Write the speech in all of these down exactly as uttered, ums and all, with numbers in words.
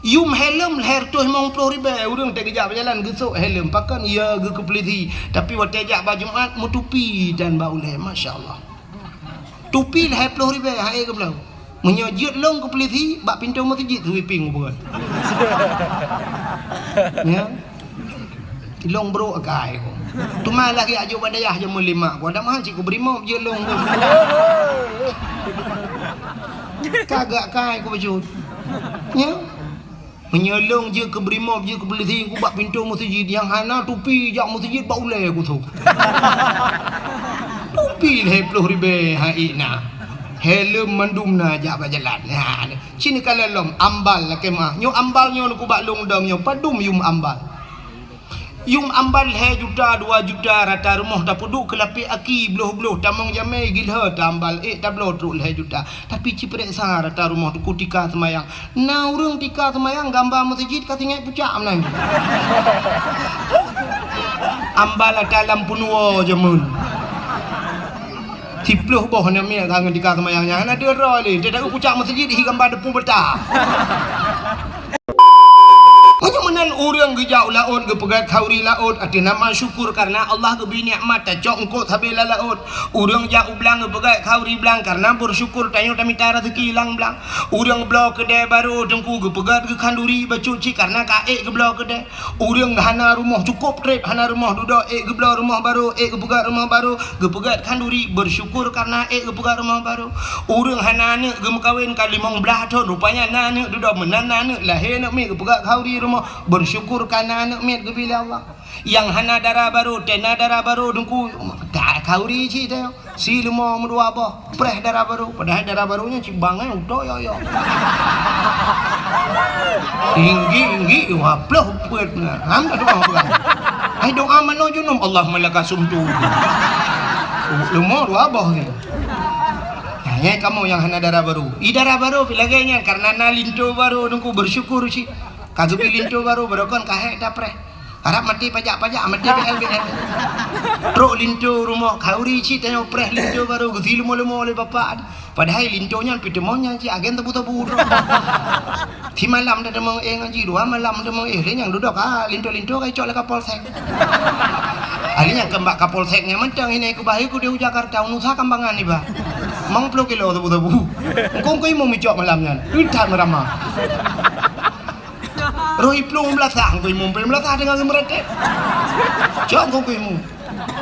Yum helm lhèe reutôh limong ploh ribèe, ureueng teuh geujak beujalan geusok helm, pakon ya geukeupeulisi, tapi watèe jak bak Jumat meutupi dan bak ulèe, masya Allah. Tupi lhèe ploh ribèe, hai geubloe. Meunyoe jeuet lôn keu peulisi, bak pintoe meuseujid sweeping ubeuet. Ya. Tilong brok akai ko. Teuma lagèe ajoh bak dayah jameun lima ko. Ada mahal cit ku beurimong jeuet lôn ko. Kagak kai ku bacut. Ya. Meunyoe lôn jeuet keu beurimong, jeuet keu peulisi, ku bak pintoe meuseujid nyang hana tupi jak meuseujid bak ulèe ku su. Tupi lhèe ploh ribèe hai na. Helm mandum na jak bak jalan. Ha, cit neukalon lom ambal lakèe meu'ah. Nyoe ambal nyoe neukubak lôn dong nyoe padum yum ambal. Yum ambal lhèe juta, dua juta rata rumoh tapeuduek keu lapèe aki bloh-bloh tamong jamèe gilhô tambal ék tabloe trok lhèe juta. Tapi ciprek sa rata rumoh teungku tika seumayang. Na ureueng tika seumayang gamba meuseujid ka singèt pucak meunan. Ambal ata lam peunuwoe jameun. Siploh boh aneuk miet ka ngon tika seumayang nyan hana teuroe lé. Teuh taeu pucak meuseujid hi gamba deupue beuta. Meunyoe meunan ureueng geujak u laôt geupeugèt khauri laôt ateueh nama syukur kareuna Allah geubri nikmat tacok eungkôt sabe lam laôt. Ureueng jak u blang geupeugèt khauri blang kareuna beusyukur tanyoe tamita raseuki lam blang. Ureueng bloe keudè barô teungku geupeugèt geukhanduri bacut cit kareuna ka ék geubloe keudè. Ureueng hana rumoh cukôp trép hana rumoh dudoe ék geubloe rumoh barô ék geupeugèt rumoh barô. Geupeugèt khanduri beusyukur kareuna ék geupeugèt rumoh barô. Ureueng hana aneuk geumeukawen ka limong blaih thôn rupanya na aneuk dudoe meunan na aneuk lahé aneuk miet geupeugèt khauri rumoh beusyukur kareuna aneuk miet geubri lé Allah. Nyang hana dara barô teuh na dara barô teungku ka khauri cit teuh. Si leumo meudua boh preh dara barô padahai dara barô nyan cit bangai utoe yo-yo. Inggi-inggi waploh peuet na. Ham dah doa peugah. Hai doa manoe junub Allahumma laka sumtu. Leumo dua boh ni. Nah, nyan kamoe nyang hana dara barô. I dara barô pi lagèe nyan kareuna na linto barô teungku beusyukur cit. Ka geubri linto barô barô kon ka hék tapreh. Harab maté pajak-pajak, maté B L B L. Trok linto rumoh khauri cit tanyoe preh linto barô geusi leumo-leumo lé bapak. Padahai linto nyan peuteumon nyan cit agen tebu-tebu droe. Si malam dah teumong éh ngon jih dua malam teumong éh lé nyang dudoe ka linto-linto ka icok lé Kapolsek. Ahli nyang keumbak Kapolsek nyan mantong hina ikubah ikut di Jakarta unusa kambangan iba. Mong ploh kilo tebu-tebu. Engkong kui mu micok malam nyan. Utat meurama. Roh iplueng meulasah ngku imum pih meulasah deungon geumeuratéb. Cok ngku imum.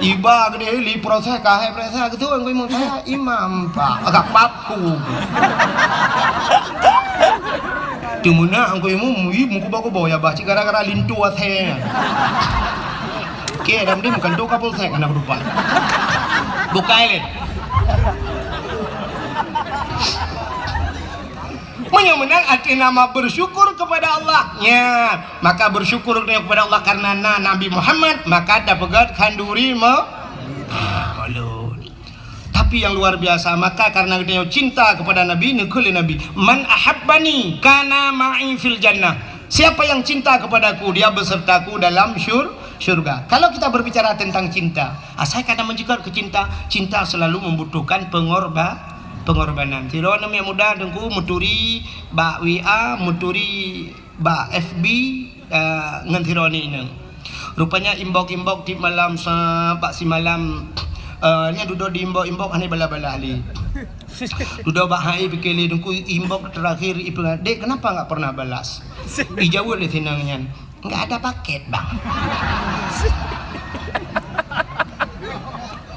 Iba keudéh li proses kahai proses keudéh ngku imum saya imam pak agak papku. Teumeunak ngku imum ih meukuba-kuba ya bah cit gara-gara linto asai. Oke dan dia bukan tu kapolsek anak lupa. Bukai leh. Meunyoe meunan arti nama bersyukur kepada Allah. Nya, maka bersyukur kepada Allah karena na Nabi Muhammad, maka dapeugöt khanduri me-, ah, ulôn. Tapi yang luar biasa, maka karena geutanyoe cinta kepada Nabi, neukheun lé Nabi, "Man ahabbani kana ma'i fil jannah." Siapa yang cinta kepadaku, dia besertaku dalam syur-, syurga. Kalau kita berbicara tentang cinta, asai kada meunjeukat keu cinta, cinta selalu membutuhkan pengorba-, pengorbanan. Sidroe aneuk muda teungku meuturi bak W A, meuturi bak F B, eh, ngon sidroe aneuk inong. Rupanya inbox-inbox tiep malam sa-, bak simalam, eh, nyan dudoe di inbox-inbox hana balas-balas lé. Dudoe bak hai pike lé teungku inbox terakhir ipeugah, "Dek, kenapa nggak pernah balas?" Ijaweueb lé si inong nyan, "Nggak ada paket, Bang."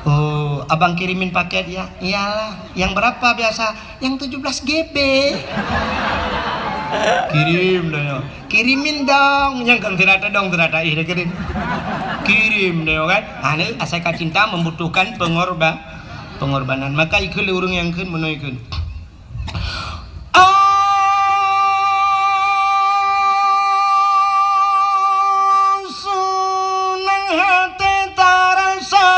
"Oh, abang kirimin paket ya?" "Iyalah." "Yang berapa biasa?" "Yang tujuh belas G B." "Kirim dah ya." "Kirimin dong." Nyang kan sira tadong sira taih dah kirim. Kirim dah ya kan. Ha, ni asai ka cinta membutuhkan pengorba-, pengorbanan. Maka ikheun lé ureueng nyang kheun meunoe ikheun. Senang hati tarasa.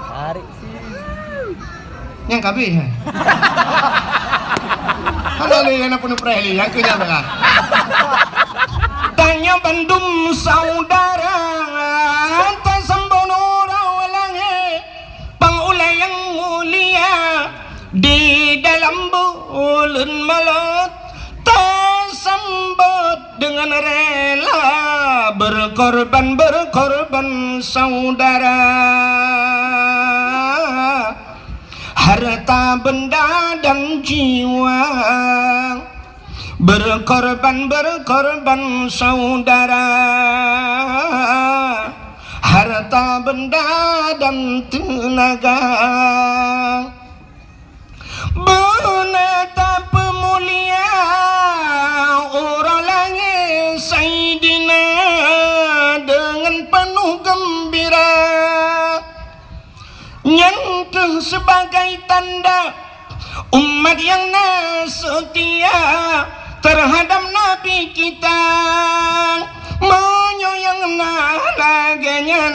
Tarik sih. Nyang kabeh. Hana lé nyang peunuh preh lé, nyang keu nyang tengah. Tanya bandum saudara, tasambung orang langit. Pang ulai yang mulia di dalam bu-, Ulôn malot tasambot deungon rela, berkorban-berkorban saudara, harta benda dan jiwa. Berkorban-berkorban saudara, harta benda dan tenaga. Beuna tapeumulia uroe lahé Saidina deungon peunoh geumbira. Nyan kheueh sibagai tanda umat nyang na seutia teuhadab Nabi kita. Meunyoe nyang na lagée nyan,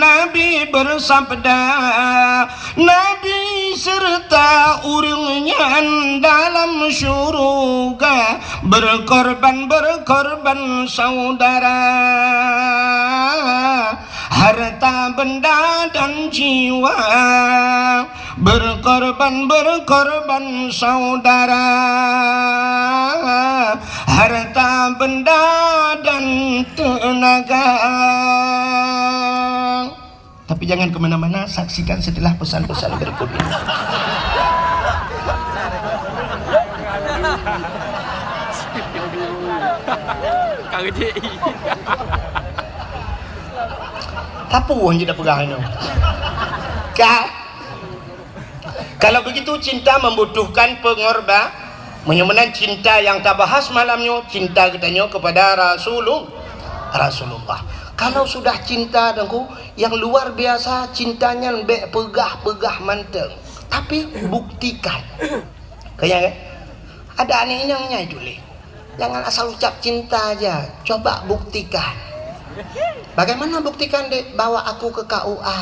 Nabi beusabda, Nabi seureuta ureuëng nyan dalam syeuruga, berkorban-berkorban saudara, harta benda dan jiwa, berkorban-berkorban saudara, harta benda dan tenaga. Tapi jangan ke mana-mana, saksikan setelah pesan-pesan berikut ini. Ka geucek. Tapu hanya dah pegang ini. Ka? Kalau begitu, cinta membutuhkan pengorba-, meunyoe meunan cinta nyang tabahas malam nyoe, cinta geutanyoe kepada Rasulul-, Rasulullah. Kalau sudah cinta, Teungku, yang luar biasa cinta nyan bék peugah-peugah mantong, tapi buktikan. Kaya, ada aneuk inong nyai tuléh. Jangan asal ucap cinta aja, coba buktikan. Bagaimana buktikan, Dek? Bawa aku ke K U A.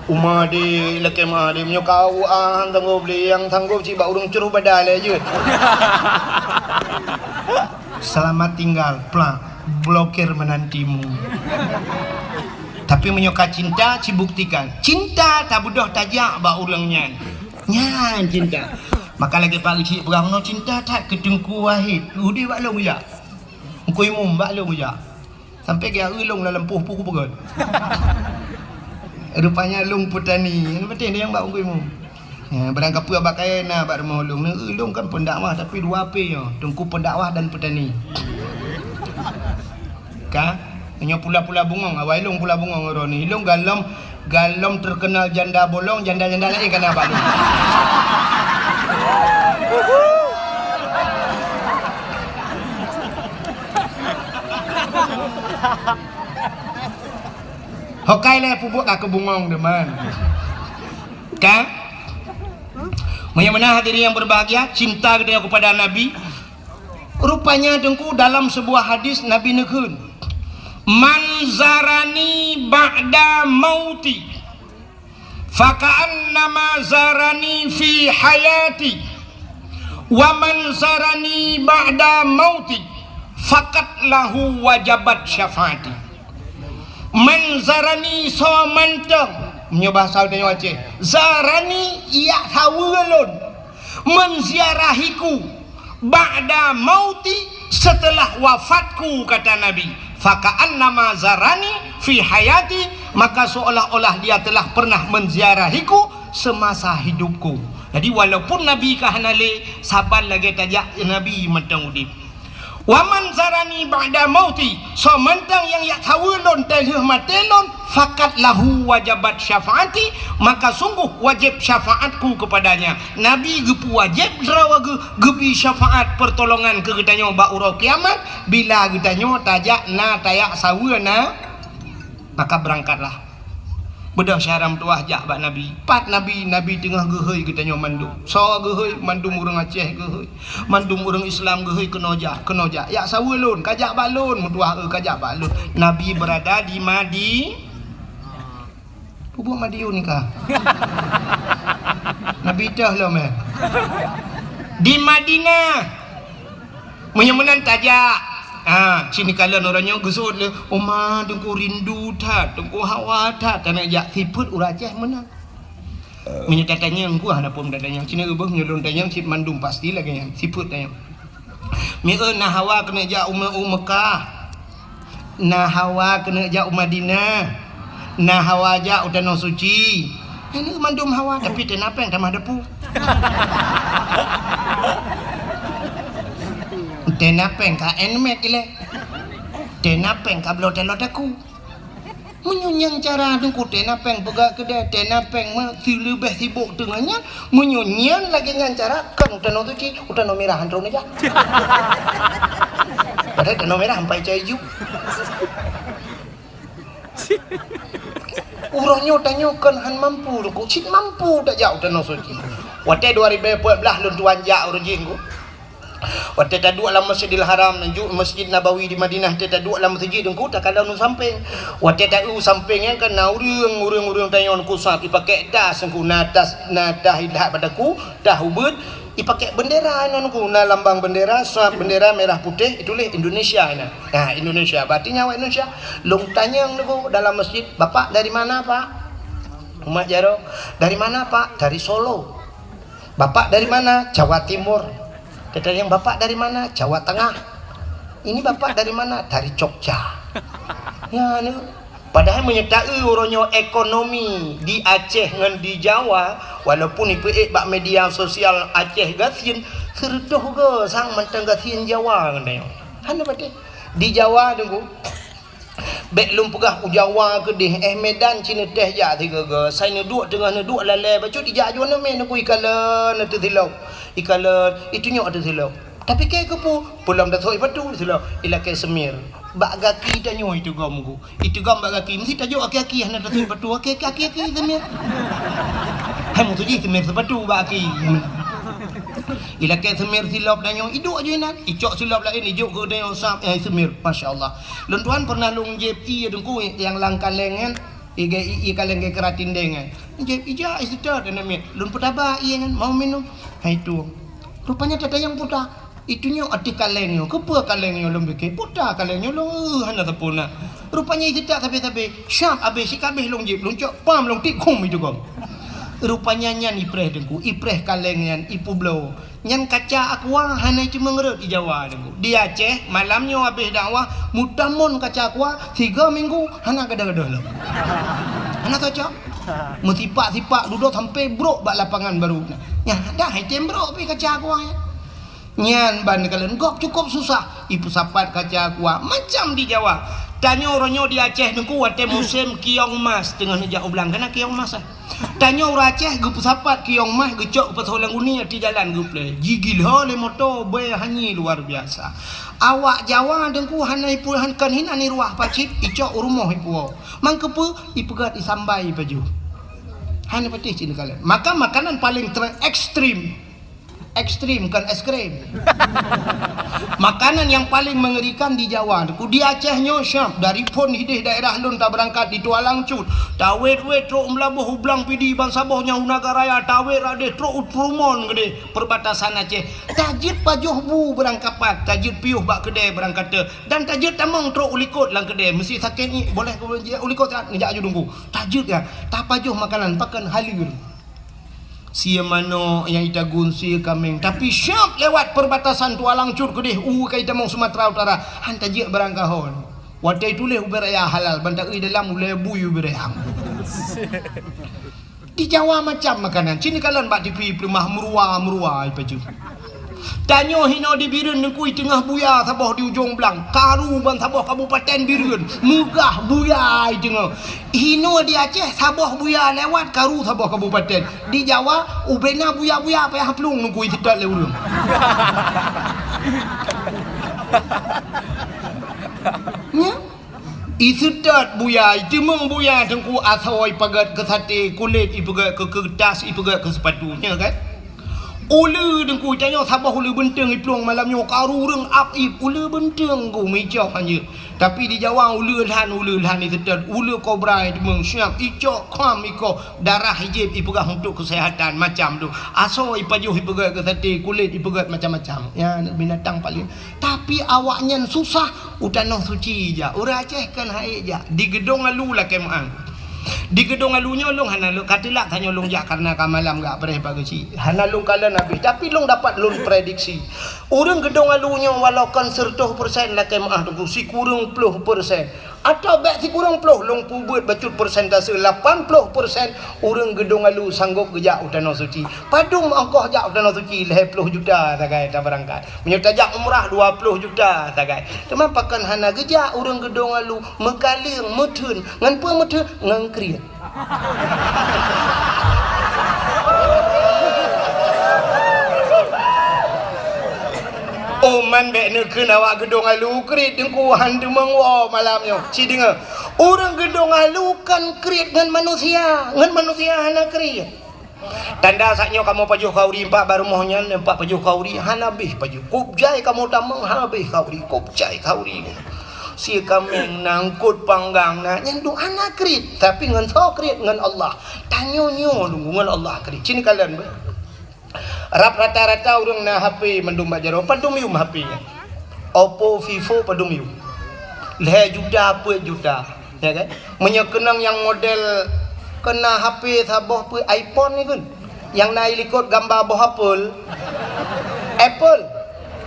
Uma, Dek, lakée ma, Dek, meunyoe K U A han sanggob lé, nyang sanggob cit bak ureuëng cruh badan lé jeuet. Selamat tinggal, plak, blokir menantimu. Tapi meunyoe ka cinta, cibuktikan. Cinta tabeudôh tajak bak ureuëng nyan. Nyan cinta. Maka lagée Pak Geuchik peugah, "Meunoe cinta that keu Teungku Wahid, udeb bak lôn jak. Teungku Imum bak lôn jak." Sampai geujak eu lôn lam lampôh peue kupeugét. Rupanya lôn peutani. Nyan patéh nyang bak Teungku Imum. Ya, barang kapeue bak kayée na bak rumoh lôn. Neu eu lôn kan pendakwah, tapi dua P nyoe. Teungku pendakwah dan peutani. Ka? Nyoe pula-pula bungong, awai lôn pula bungong droeneuh. Ilôn galom, galom terkenal janda bolong, janda-janda laén kana bak lôn. Hokai lé pubuet ka keu bungong deman. Ka? Meunyoe meunan hadirin yang berbahagia, cinta geutanyoe kepada Nabi, rupanya Teungku dalam sebuah hadis Nabi neukheun, "Man zarani ba'da mauti, faka'annama zarani fi hayati, wa man zarani ba'da mauti, fakat lahu wajabat syafaati." Man zarani soe mantong, meunyoe bahasa geutanyoe Aceh, zarani yak saweue lôn, menziarahiku, ba'da mauti, setelah wafatku, kata Nabi, "Faka'annama zarani fi hayati," maka seolah-olah dia telah pernah menziarahiku semasa hidupku. Jadi, walaupun Nabi ka hana lé, saban lagée tajak Nabi mantong udeb. "Wa man zarani ba'da mauti," soe mantong nyang yak saweue lôn teulheueh maté lôn, "fakat lahu wajabat syafaati," maka sungguh wajéb syafaatku kepadanya. Nabi geupeuwajéb droe geuh, geubri syafaat peurtolongan keu geutanyoe bak uroe kiamat, bila geutanyoe tajak na tayak saweue na. Maka beurangkatlah. Beudôh syedara meutuwah jak bak Nabi. Pat Nabi, Nabi teungoh geuhôi geutanyoe mandum. Soe geuhôi? Mandum ureuëng Aceh geuhôi. Mandum ureuëng Islam geuhôi keunoe jak, keunoe jak. Yak saweue lôn, ka jak bak lôn, meutuwah, eu, ka jak bak lôn. Nabi berada di Madi-, Pubuet Madiun ka. Nabi teuh lom, eh. Di Madinah. Meunyoe meunan tajak. Ha, sini kalon ureuëng nyoe geusut lé, "Oma, Teungku rindu that, Teungku hawa that." Kana jak sifeuet ureuëng Aceh meunan. Meunyoe tatanyong, ku hana peue tatanyong. Cina ubah meunyoe lôn tanyong cit mandum pasti lagèe nyan. Sifeuet tanyong. Mieu na hawa keuneuk jak u Me-, u Mekah. Na hawa keuneuk jak u Madinah. Na hawa jak u Tanoh Suci. Ini mandum hawa, tapi tena péng tamah depu. Tena péng ka Nmax ilèe. Tena péng ka bloe talot aku. Meunyoe nyan cara Teungku, tena péng peugah keudè, tena péng meuh sileubeh sibok teungoh nyan, meunyoe nyan lagèe nyan cara, kon u Tanoh Suci, u Tanoh Mirah han troh neujak. Padahai Tanoh Mirah ampai cai ju. Uroe nyoe tanyoe kon han mampu Teungku, cit mampu tajak u Tanoh Suci. Watèe dua ribu empat belas lôn tuan jak uroe jih Teungku. Watèe taduek lam Masjidil Haram, ju Masjid Nabawi di Madinah, watèe taduek lam meuseujid Teungku, takalon u sampéng. Watèe ta-eu u sampéng nyan kan na ureueng, ureueng-ureueng tanyoe Teungku sab, ipakék das Teungku, na tas, na tas ilhat bak daku, tas ubeut, ipakék beundera nyan Teungku, na lambang beundera, sab beundera mirah putéh, ituléh Indonesia nyan. Nah, Indonesia, berarti nyan awak Indonesia. Lôn tanyong Teungku dalam masjid, "Bapak dari mana, Pak?" Umat jaroe, "Dari mana, Pak?" "Dari Solo." "Bapak dari mana?" "Jawa Timur." Tatanyong, "Bapak dari mana?" "Jawa Tengah." "Ini Bapak dari mana?" "Dari Jogja." Ya, ni. Padahai meunyoe ta-eu uroe nyoe ekonomi di Aceh ngon di Jawa, walaupun ipeuék bak media sosial Aceh gasien, seureutôh goe sang mantong gasien Jawa ngon tanyoe. Hana patéh. Di Jawa Teungku, bèk lôn peugah u Jawa keudéh, eh, Medan cit neuteh jak sigoe-goe, sai neuduek teungoh neuduek lalè bacut ijak ju aneuk miet Teungku ikalon ateueh silop. Ikalon, itunyok ateueh silop. Tapi kèe keupeue, peulom tasok sipatu silop, ilakèe seumir. Bak gaki tanyoe itugom Teungku. Itugom bak gaki, meusti tajok aki-aki hana tasok sipatu, aki-aki, aki-aki seumir. Hai meutuji seumir sipatu bak aki. Ilakèe seumir silop tanyoe, iduek ju inan, icok silop laén, ijok keu tanyoe sab, eh, seumir. Masya Allah. Lôn tuan pernah lôn jieb ié Teungku nyang lam kaleng nyan, ié, ié kaleng geukeuratin deng nyan. Jieb ija iseutôt aneuk miet. Lôn peutaba ié nyan, mau minum. Hai tueng. Rupanya tatanyong puta. Itunyok ateueh kaleng nyoe. Keupeue kaleng nyoe lôn pike? Puta kaleng nyoe lôn, eh, hana sapeue na. Rupanya iseutôt sabe-sabe. Syab abéh sikabéh lôn jieb, lôn cok pam lôn tip khum itugom. Rupanya nyan ipreh Teungku, ipreh kaleng nyan, ipeubloe. Nyan kaca aqua hana iteumeung rhot di Jawa Teungku. Di Aceh, malam nyoe abéh dakwah, meutamon kaca aqua, tiga minggu hana gadoh-gadoh lom. Hana cocok. Meusipak-sipak dudoe sampoe brok bak lapangan baru. Nyan dah item brok pih kaca aqua nyan. Nyan ban kalon gob cukup susah. Ipeusapat kaca aqua macam di Jawa. Tanyoe uroe nyoe di Aceh Teungku watèe musém kiong mas teungoh neujak u blang. Kana kiong mas, eh? Tanyoe ureueng Aceh geupeusapat kiong mas geucok geupasoe lam guni ateueh jalan geuplè. Jigila lé moto bèe hanyé luar biasa. Awak Jawa Teungku hana ipu-, han-, kon hinan iruah pacit, icok u rumoh ipuwoe. Mangkeupeue? Ipeugöt isambai ipajoh. Hana patéh cit neukalon. Maka makanan paling ter-, ekstrem. Ekstrem, kon es krim. Makanan nyang paleng meungerikan di Jawa, Teungku. Di Aceh nyoe syab, dari phôn hideh daerah lôn tabeurangkat di Tualang Cut, tawet-wet trok u Meulaboh u Blang Pidie, bansaboh nyang u Nagan Raya, tawet rot deh trok u Trumon keudeh, perbatasan Aceh. Tajeuet pajoh bu beurangkapat, tajeuet piôh bak keudè beurangkate, dan tajeuet tamong trok u likot lam keudè, meusi sakét ngiek, boleh keu jijak u likot, neujak aju Teungku. Tajeuet nyan, tapajoh makanan, pakon haleur. Sie manok nyang itagun sie kaméng, tapi syab lewat perbatasan Tualang Cut keudeh u ka itamong Sumatera Utara, han tajeuet barang kahon. Watèe ituléh ubé raya halal, ban taeu dalam ulèe bui ubé raya. Di Jawa macam makanan, cit neukalon bak tipi peuleumah meurua-meurua ipajoh. Tanyoe hinoe di Bireuen Teungku, teungoh buya saboh di ujong blang, karu ban saboh kabupaten Bireuen, meugah buya teungoh. Hinoe di Aceh saboh buya lewat, karu saboh kabupaten. Di Jawa ubena buya-buya payah plueng Teungku iseutôt lé ureueng. Nyan. Iseutôt buya, iteumeung buya Teungku, asoe ipeugöt keu saté, kulét ipeugöt keu keuretas, ipeugöt keu seupatu, nyan kan? Uleue Teungku, tanyoe saboh uleue beunteueng iplueng malam nyoe, karu ureueng ap ip, uleue beunteueng Teungku meuicok hanjeuet. Tapi di Jawa uleue lhan, uleue lhan iseutôt, uleue kobra iteumeung, siap icok kham ikoh, darah ijieb ipeugah untuk kesehatan, macam tu. Asoe ipajoh ipeugöt keu saté, kulét ipeugöt macam-macam. Ya, binatang paling Tapi awaknyan susah u Tanoh Suci jak. Ureueng Aceh kan hai jak. Di Geudong Alu lakèe meu'ang. Di Geudong Alu nyoe lôn hana lôn ka teulak, tanyoe lôn jak kareuna ka malam gak preh pagi cit. Hana lôn kalon habéh, tapi lôn dapat lôn prediksi. Ureuëng Geudong Alu nyoe walau kon seureutôh persen lakée meuáh teungku, sikureueng ploh persen. Atawa bék sikureueng ploh, lôn peubeuet bacut persentase, lapan ploh persen ureuëng Geudong Alu sanggôp geujak u Tanoh Suci. Padum ongkoh jak u Tanoh Suci? Lhée ploh juta sagai tabeurangkat. Meunyoe tajak umrah, dua ploh juta sagai. Teuma pakon hana geujak ureuëng Geudong Alu, meukaleueng, meutheun. Ngon peue meutheun? Ngon kriet. Oman bék neukheun awak Geudong Alu kriet, teungku, han teumeung woe malam nyoe. Ci deungoe, ureuëng Geudong Alu kon kriet ngon manusia, ngon manusia hana kriet. Tanda saat nyoe kamoe pajoh khauri, empat bak rumoh nyan, empat pajoh khauri, hana habéh pajoh. Kop jai kamoe tamong, hana habéh khauri, kop jai khauri. Sie kaméng na, eungkot panggang na, nyan duek hana kriet, tapi ngon soe kriet? Ngon Allah. Tanyoe nyoe ngon Allah kriet. Ci neukalon beuh. Rab rata-rata ureuëng na H P mandum bak jaroe, padum yum H P nyan. Oppo, Vivo padum yum. Lhée juta, peuet juta, ya kan? Meunyoe keunong nyang model keu na H P saboh peuet iPhone ni kan, nyang na ilikot gamba boh apel, apel.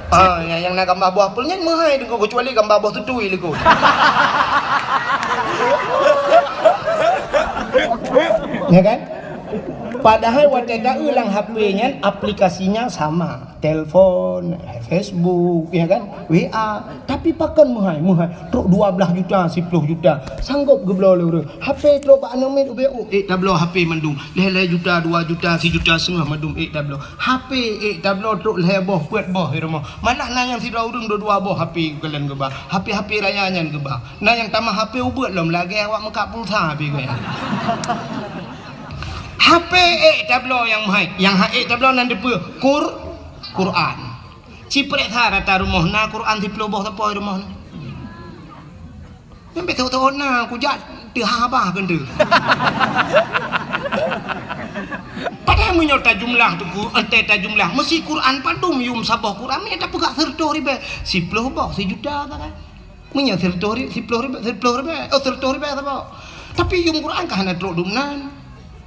Ah, nyang, nyang na gamba boh apel nyan meuhai teungku, keucuali gamba boh tutui likot. Ya kan? Padahai watée ta-eu lam H P nyan aplikasinya sama. Telepon, Facebook, ya kan? W A. Tapi pakon meuhai, meuhai. Trok dua blaih juta, siploh juta. Sanggop geubloe lé ureuëng. H P trok bak aneuk miet ubé, oh, ék tabloe H P mandum. Lhée-lhée juta, dua juta, sijuta seungoh mandum ék tabloe. H P ék tabloe trok lhée boh, peuet boh di rumoh. Malah na nyang sidroe ureuëng dua-dua boh H P geukalon geuba. H P-H P raya nyan geuba. Na nyang tamah H P ubeuet lom lagée awak meukat pulsa pih gaya. H P ék tabloe nyang meuhai, nyang han ék tabloe nan dipeue? Qur-, Quran. Ci peureksa rata rumoh na Quran siploh boh sapoe rumoh na. Nyan bék teuôt-teuôt na kujak teuhah bah keuneuk. Padahai meunyoe tajumlah teungku, entée tajumlah, meusi Quran padum yum saboh Quran, meunyoe tapeugah seureutôh ribée, siploh boh, sijuta sagai. Meunyoe seureutôh ri-, siploh ribée, siploh ribée, oh, seureutôh ribée saboh. Tapi yum Quran ka hana trok dum nan.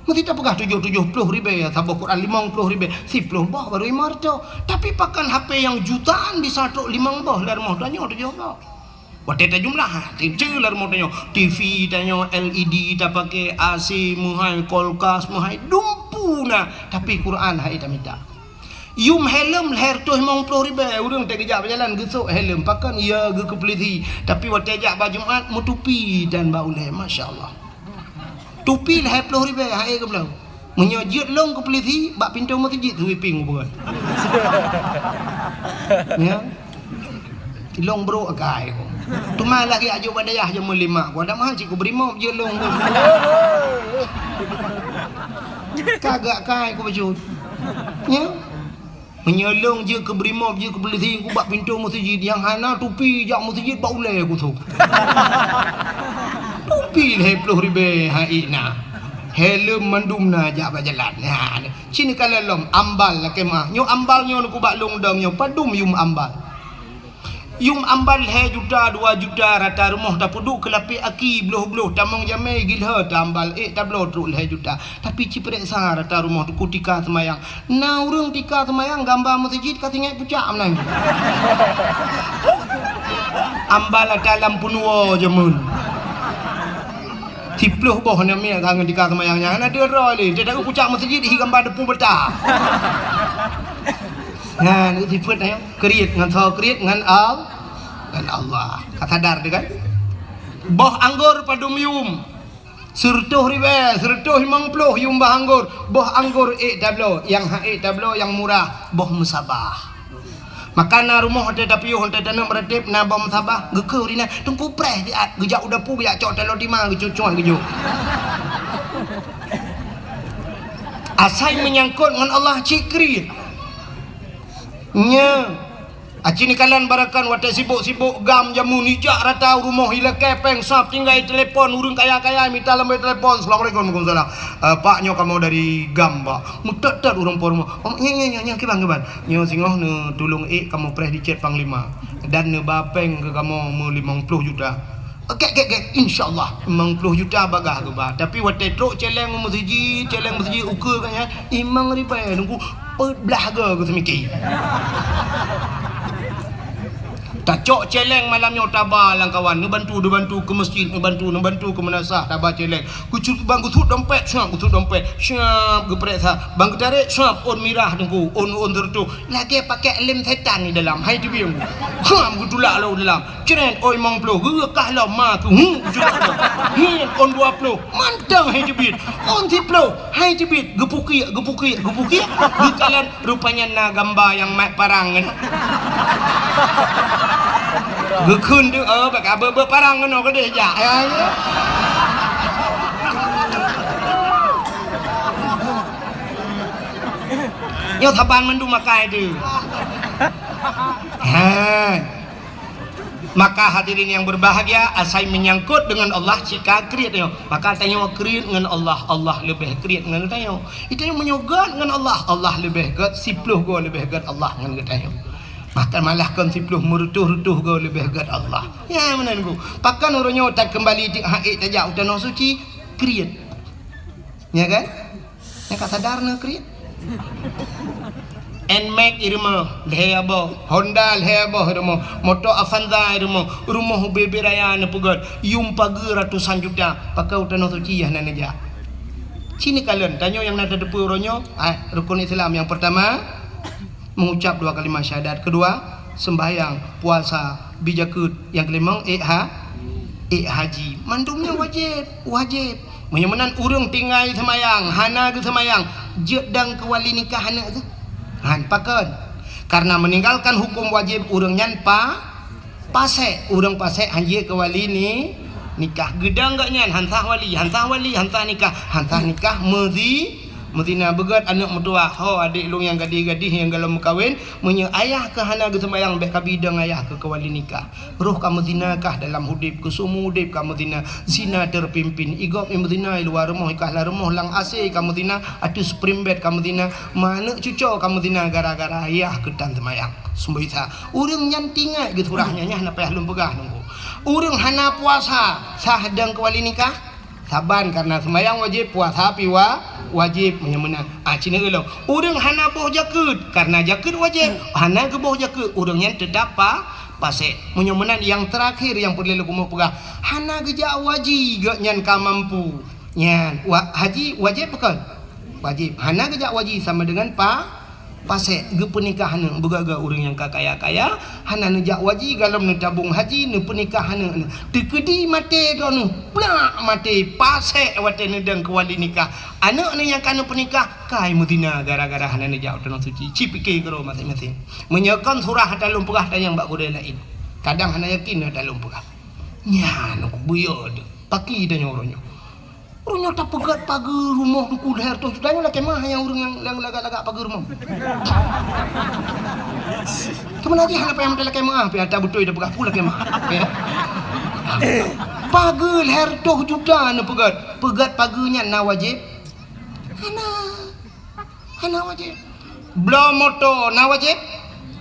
Meusi tapeugah tujoh, tujoh ploh ribée saboh Quran, limong ploh ribée, siploh boh baru limong reutôh. Tapi pakon H P nyang jutaan bisa trok limong boh lam rumoh tanyoe tujoh boh. Watée tajumlah, ha, teucue lam rumoh tanyoe, T V tanyoe, L E D tapaké, A C meuhai, kulkas meuhai, dumpeue na, tapi Quran han ék tamita. Yum helm lhée reutôh limong ploh ribée, ureuëng teugeujak beujalan geusok helm, pakon ya geukeupeuleudi, tapi watée jak bak Jumat meutupi dan bak ulée, masya Allah. Tupi lhée ploh ribée han ék geubloe. Meunyoe jeuet lôn keu pulisi bak pintoe meuseujid sweeping bukan. Ya. Lôn brok akai ku. Teuma lagée ajok bak dayah jameun lima ku. Ada mahal cit ku bri mop jeuet lôn ku. Kagak kai ku bacut. Ya. Meunyoe lôn jeuet keu bri mop, jeuet keu pulisi, ku bak pintoe meuseujid nyang hana tupi jak meuseujid bak ulée ku sôk. Tupi lhée ploh ribée han ék na. Helm mandum na jak bak jalan. Ha, ci neukalon lom ambal lakée meuah. Nyoe ambal nyoe ku bak lôn dong nyoe padum yum ambal. Yum ambal lhée juta, dua juta rata rumoh tapeuduek keu lapék aki bloh-bloh tamong jamé gilhée ta ambal ék tabloe trok lhée juta. Tapi ci peureksa rata rumoh teungku tika seumayang. Na ureuëng tika seumayang gamba meuseujid ka singét pucak meunan. Ambal ata lam peunuwoe jameun. Siploh boh aneuk miet ka ngon tika seumayang nyan hana deungoe lé. Teudeungoe pucak meuseujid hi gamba deupue beuta. Nyan sifeuet nyan kriet ngon soe kriet ngon Al-, ngon Allah. Ka sadar teuh kan? Boh anggor padum yum. Seureutôh ribée, seureutôh limong ploh yum boh anggor. Boh anggor ék tabloe, nyang han ék tabloe nyang murah, boh meusabah. Maka na rumoh watée tapiôh, watée taneuk meuratéb na boh meusabah, geukeue ri na, teungku preh siat, geujak u dapu geujak cok taloe tima geucucok geujok. Asai meunyangkot ngon Allah cit kriet. Nya. Aci neukalon barakan watée sibok-sibok GAM jameun ijak rata u rumoh ilakée péng sab tinggai telepon ureuëng kaya-kaya mita lambée telepon, "Assalamualaikum." "Waalaikumsalam." "Eh, Pak, nyoe kamoe dari GAM, Pak." Meutot-tot ureuëng po rumoh. "Oh, nya, nya, nya, nya, kiban, kiban." "Nyoe singoh neutulông ék kamoe preh di cét panglima dan neuba péng keu kamoe meulimong ploh juta." Kek, kek, kek, insya Allah, limong ploh juta bagah geuba. Tapi watèe trok cèlèng meuseujid, cèlèng meuseujid ukeue geuh nyan, limong ribèe, nunggu peuet blah goe geuseumiké. Tacok cèlèng malam nyoe taba lam kawan, neubantu, neubantu keu meuseujid, neubantu, neubantu keu meunasah, taba cèlèng. Geucut bang geucut dompet, siap geucut dompet, siap geupareksa. Bang geutarek, siap ôn mirah teungku, ôn, ôn seureutôh. Lagèe pakèk lem setan di dalam, hai teubieng. Siap geutulak lom dalam. Cret, oi limong ploh, geukah lom ma keu, hu, jurok lom. Hin, ôn dua ploh, mantong hai teubiet. Ôn siploh, hai teubiet, geupukiek, geupukiek, geupukiek. Geukalon, rupanya na gamba nyang mat parang nyan. Geukheun tu, oh, bak abeuet-beuet parang keunoe keudeh jak. Ya, ya. Nyoe saban mandum makai tu. Ha. Maka hadirin yang berbahagia, asai menyangkut dengan Allah, cika kriet nyoe. Maka tanyoe kriet ngon Allah, Allah leubeh kriet ngon tanyoe. Tanyoe meunyoe göt ngon Allah, Allah leubeh göt, siploh goe leubeh göt Allah ngon geutanyoe. Bahkan malah kon siploh, meureutoh-reutoh goe leubeh göt Allah. Ya, meunan ku. Pakon uroe nyoe takeumbali di hak tajak u tanoh suci, kriet. Ya kan? Nyang ka sadar na kriet. Nmax i rumoh, lhèe boh. Honda lhèe boh i rumoh. Moto Avanza i rumoh. Rumoh ubé-ubé raya neupeugöt. Yum pageue ratusan juta. Pakon u tanoh suci hana neujak. Ci neukalon, tanyoe nyang na tateupeue uroe nyoe, ah, rukun Islam nyang peurtama, mengucap dua kalimat syahadat. Kedua, sembahyang, puasa, bi jakeuet. Nyang keulimong, ék ha-, ék haji. Mandum nyan wajéb, wajéb. Meunyoe meunan ureueng tinggai seumayang, hana geuseumayang, jeuet dong keu wali nikah aneuk geuh? Han, pakon? Karena meninggalkan hukum wajib ureueng nyan pa-, pasék. Ureueng pasék han jeuet keu wali ni-, nikah. Geudong gobnyan han sah wali, han sah wali, han sah nikah, han sah nikah meuzi-, meuzina. Beugöt aneuk meutuwah, "Ho, adék lôn nyang gadih-gadih nyang golom meukawen, meunyoe ayah kah hana geuseumayang, bèk kabi dong ayah kah keu wali nikah." Roh kamoe zina kah dalam udép, keu seumeu udép kamoe zina, zina terpimpin. I gob i meuzina i luwa rumoh, i kahla rumoh lam A C kamoe zina, ateueh spring bed kamoe zina, ma aneuk cuco kamoe zina gara-gara yah keutan seumayang. Seumboi sa. Ureueng nyan tingat geusurah nyan, nyan hana payah lôn peugah nunggu. Ureueng hana puasa, sah dong keu wali nikah? Saban, karena seumayang wajéb, puasa pi wa-, wajéb, meunyoe meunan. Ah, ci neukalon. Ureueng hana boh jakeuet, karena jakeuet wajéb, hana geuboh jakeuet, ureueng nyan teutap pa-, pasék. Meunyoe meunan, nyang teurakhir nyang peureulèe lôn keumeung peugah, hana geujak haji gobnyan ka mampu. Nyan, wa-, haji wajéb bukon? Wajéb. Hana geujak haji sama dengan pa-, pasék, geupeunikah aneuk. Beugöt-göt ureueng nyang ka kaya-kaya, hana neujak haji, golom neutabong haji, neupeunikah aneuk. Teukeudi maté droeneuh, plak maté, pasék watèe neudong keu wali nikah. Aneuk neuh nyang ka neupeunikah, kai meuzina gara-gara hana neujak u tanoh suci. Ci pike keudroe maséng-maséng. Meunyoe kon surah ata lôn peugah tanyong bak gurèe laén. Kadang hana yakin ata lôn peugah. Nyan, buyö teuh. Paki tanyoe uroe nyoe. Uroe nyoe tapeugöt pageue rumoh teungku lhèe reutôh juta nyoe lakèe meu'ah nyang ureueng nyang, nyang lagak-lagak pageue rumoh. Teuma lagèe hana payah meutai lakèe meu'ah, pih ata beutôi tapeugah peue lakèe meu'ah. Ya. Pageue lhèe reutôh juta neupeugöt. Peugöt pageue nyan na wajéb? Hana. Hana wajéb. Bloe moto na wajéb?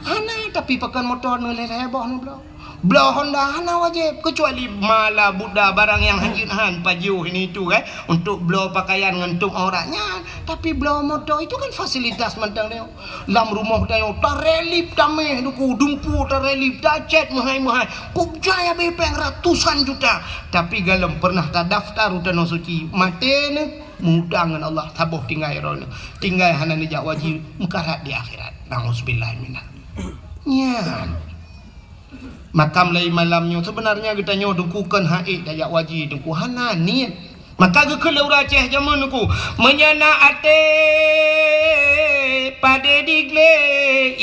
Hana, tapi pakon moto neuh lhèe-lhèe boh neubloe. Bloe Honda hana wajéb, keucuali mala buda barang nyang hanjeuet han, pajoh ini itu, eh, untuk bloe pakaian ngon tueng aurat nyan. Tapi bloe moto itu kan fasilitas mantong tanyoe. Lam rumoh tanyoe tarelip taméh duku, dumpu tarelip, tacet meuhai-meuhai. Kubjai abéh péng ratusan juta. Tapi golom pernah tadaftar u tanoh suci, maté neuh. Meuutang ngon Allah, saboh tinggai droeneuh. Tinggai hana neujak haji, meukarat di akhirat. Nauzubillah minal. Nyan. Maka mulai malam nyoe, sebenarnya geutanyoe teungku kon han ék tajak haji teungku, hana niet. Maka geukheun lé ureueng Aceh jameun teungku, meunyoe na até padé diglé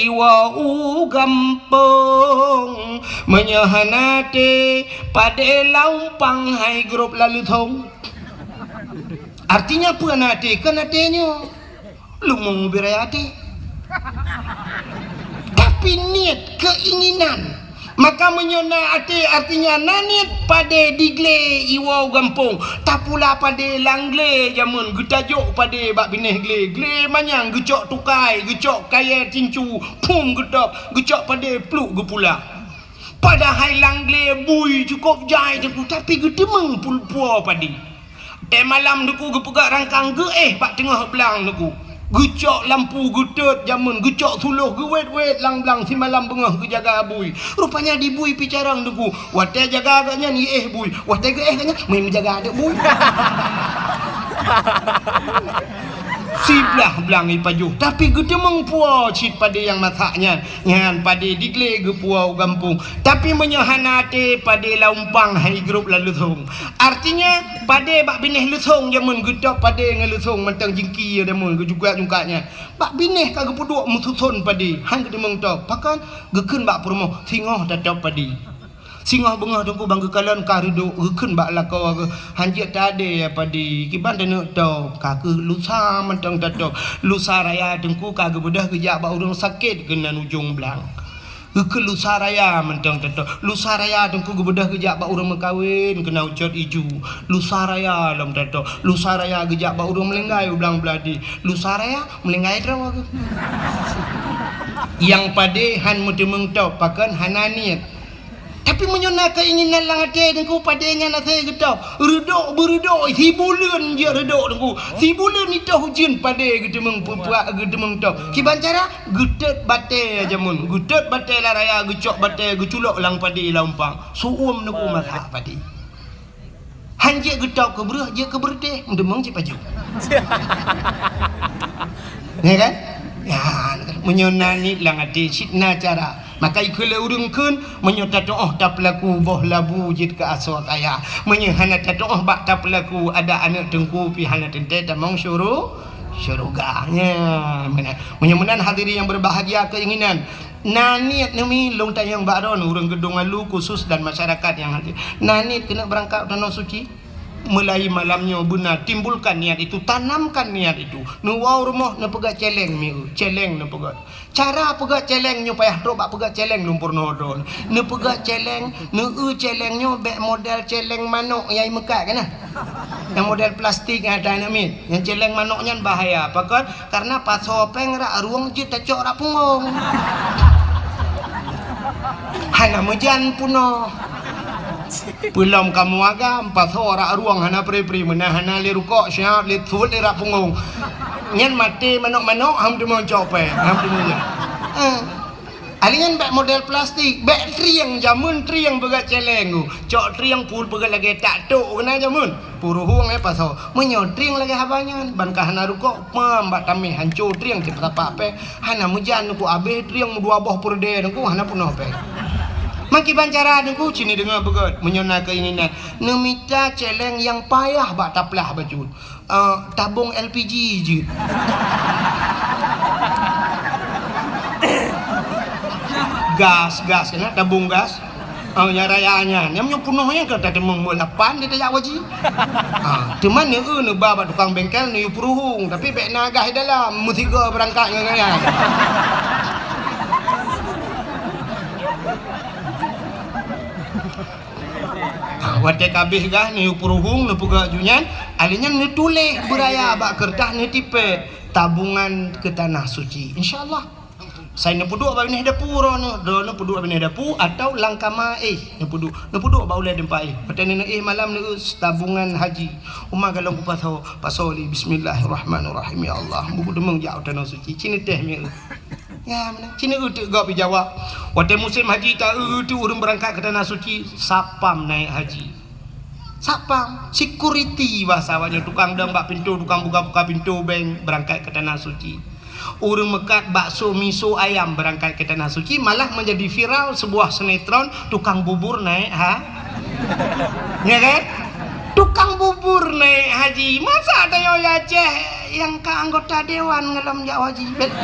iwoe u gampông, meunyoe hana até padé lam pang hai grob laleuthong. Artinya peue na até? Kon até nyoe. Leumo beu raya até. Tapi niet, keinginan. Maka meunyoe na até, artinya na niet padé diglé iwoe u gampông. Tapula padé lam glé jameun, geutajok padé bak binéh glé. Glé manyang geucok tukai, geucok kayèe tincu, phom geutôb, geucok padé pluek geupula. Padahai lam glé bui cukôp jai Teungku, tapi geuteumeung pul-, puwoe padé. Watèe malam Teungku geupeugah rangkang geuéh bak teungoh blang Teungku. Geucok lampu geutot jameun, geucok suloh geuwét-wét lam blang simalam beungoh geujaga bui. Rupanya di bui pih carông Teungku. Watèe jaga gobnyan iéh bui, watèe geuéh gobnyan meujaga aneuk bui. Siblah blang ipajoh, tapi geuteumeung puwoe cit padé nyang masak nyan. Nyan padé di glé geupuwoe u gampông. Tapi meunyoe hana até, padé lam umpang han igrôp lam leusông. Artinya, padé bak binéh leusông jameun geutôb padé ngon leusông mantong jingki jameun geujungkat-jungkat nyan. Bak binéh ka geupeuduek meususon padé, han geuteumeung tôb. Pakon? Geukheun bak peurumoh, singoh tatôb padé. Singoh beungoh Teungku ban geukalon ka reudôk, geukheun bak lakoe geuh, han jeuet tadé padé, kiban taneuk tôb, ka keuh lusa mantong tatôb. Lusa raya Teungku ka geubeudôh geujak bak ureueng sakét keunan ujong blang. Geukheun lusa raya mantong tatôb. Lusa raya Teungku geubeudôh geujak bak ureueng meukawen keunan ucot iju. Lusa raya lom tatôb. Lusa raya geujak bak ureueng meulinggai u blang Beuladi. Lusa raya meulinggai droe geuh. Nyang padé han meuteumeung tôb, pakon hana niet. Tapi meunyoe na keuinginan lam até Teungku, padé nyan asai geutôb. Reudôk beureudôk, sibuleuen jeuet reudôk Teungku. Sibuleuen itôh ujeuen padé geuteumeung peupuak geuteumeung tôb. Kiban cara? Geutot batèe jameun. Geutot batèe lam raya, geucok batèe, geuculok lam padé lam umpang. Su'uem Teungku masak padé. Han jeuet geutôb keu breueh, jeuet keu beureutéh, meuteumeung cit pajoh. Ya kan? Ya, meunyoe na niet lam até, cit na cara. Maka ikheun lé ureueng kheun, meunyoe tatu'oh tapeulaku boh labu jeuet keu asoe kaya. Meunyoe hana tatu'oh bak tapeulaku, adak aneuk Teungku pih hana teuntèe tamong syuru-, syeuruga. Nya, meunan. Meunyoe meunan hadirin yang berbahagia keuinginan, na niet neumi lôn tanyong bak droen ureueng Geudong Alu khusus dan masyarakat yang hadir. Na niet keuneuk beurangkat u Tanoh Suci? Mulai malam nyoe beuna timbulkan niat itu, tanamkan niat itu. Neuwoe u rumoh neupeugah céléng mieu, céléng neupeugah. Cara peugah céléng nyoe payah trok bak peugah céléng lôn peurunoe droen. Neupeugah céléng, neueu céléng nyoe bèk model céléng manok nyang imeukat kana. Nyang model plastik nyang ata aneuk miet. Nyang céléng manok nyan bahaya. Pakon? Karena pasoe péng rak rueng jeuet tacok rak punggong. Hana meujan punoh. Peulom kamoe agam, pasoe rak rueng hana pri-pri, meunan hana lé rukok, siap lé thot lé rak punggong. Nyan maté manok-manok, han teumeucok péng, han teumeujan. Eh. Alèh nyan bèk model plastik, bèk trieng jameun trieng peugah céléng. Cok trieng pul peugah lagèe tak tok keunan jameun. Puruhueng, eh, pasoe. Meunyoe trieng lagèe haba nyan, ban ka hana rukok, pam bak tamèh hanco trieng cit tapak péng. Hana meujan Teungku, abéh trieng meudua boh peureudèe Teungku, hana peunoh péng. Meukiban cara Teungku, ci neudeungoe beugöt, meunyoe na keuinginan. Neumita céléng nyang payah bak taplah bacut. Eh, tabong L P G jeuet. Gas, gas, keunan tabong gas. Oh, nyang raya nyan. Nyang meunyoe peunoh nyan ka tateumeung meuh lapan di tajak u haji. Ah, teuma neueu neuba bak tukang bengkel neuyue peuruhueng, tapi bèk na gas di dalam, meusigoe beurangkat ngon nyan. Ah, watèe ka abéh gas neuyue peuruhueng, neupeugah ju nyan, alèh nyan neutuléh beuraya bak keureutah neutipèe tabungan keu Tanah Suci. Insya Allah. Sai neupeuduek bak binéh dapu droeneuh, droeneuh peuduek bak binéh dapu atau lam kama éh neupeuduek, neupeuduek bak ulèe teumpat éh. Watèe neuéh malam neueu tabungan haji. Uma galong kupasoe, pasoe lé bismillahirrahmanirrahim. Ya Allah, buku deungon jak u Tanah Suci. Ci neutéh mieu. Ya, meunan. Ci neueu teuk gob jijawab. Watèe musém haji taeu teuk ureueng beurangkat keu Tanah Suci, satpam naék haji. Satpam, security bahasa awaknyan, tukang dong bak pintoe, tukang buka-buka pintoe bank beurangkat keu Tanah Suci. Ureueng meukat bakso miso ayam beurangkat keu Tanah Suci, malah menjadi viral sebuah sinetron tukang bubur naék ha-, ya kan? Tukang bubur naék haji. Masa tanyoe Aceh nyang ka anggota dewan ngalom jak haji? Bet-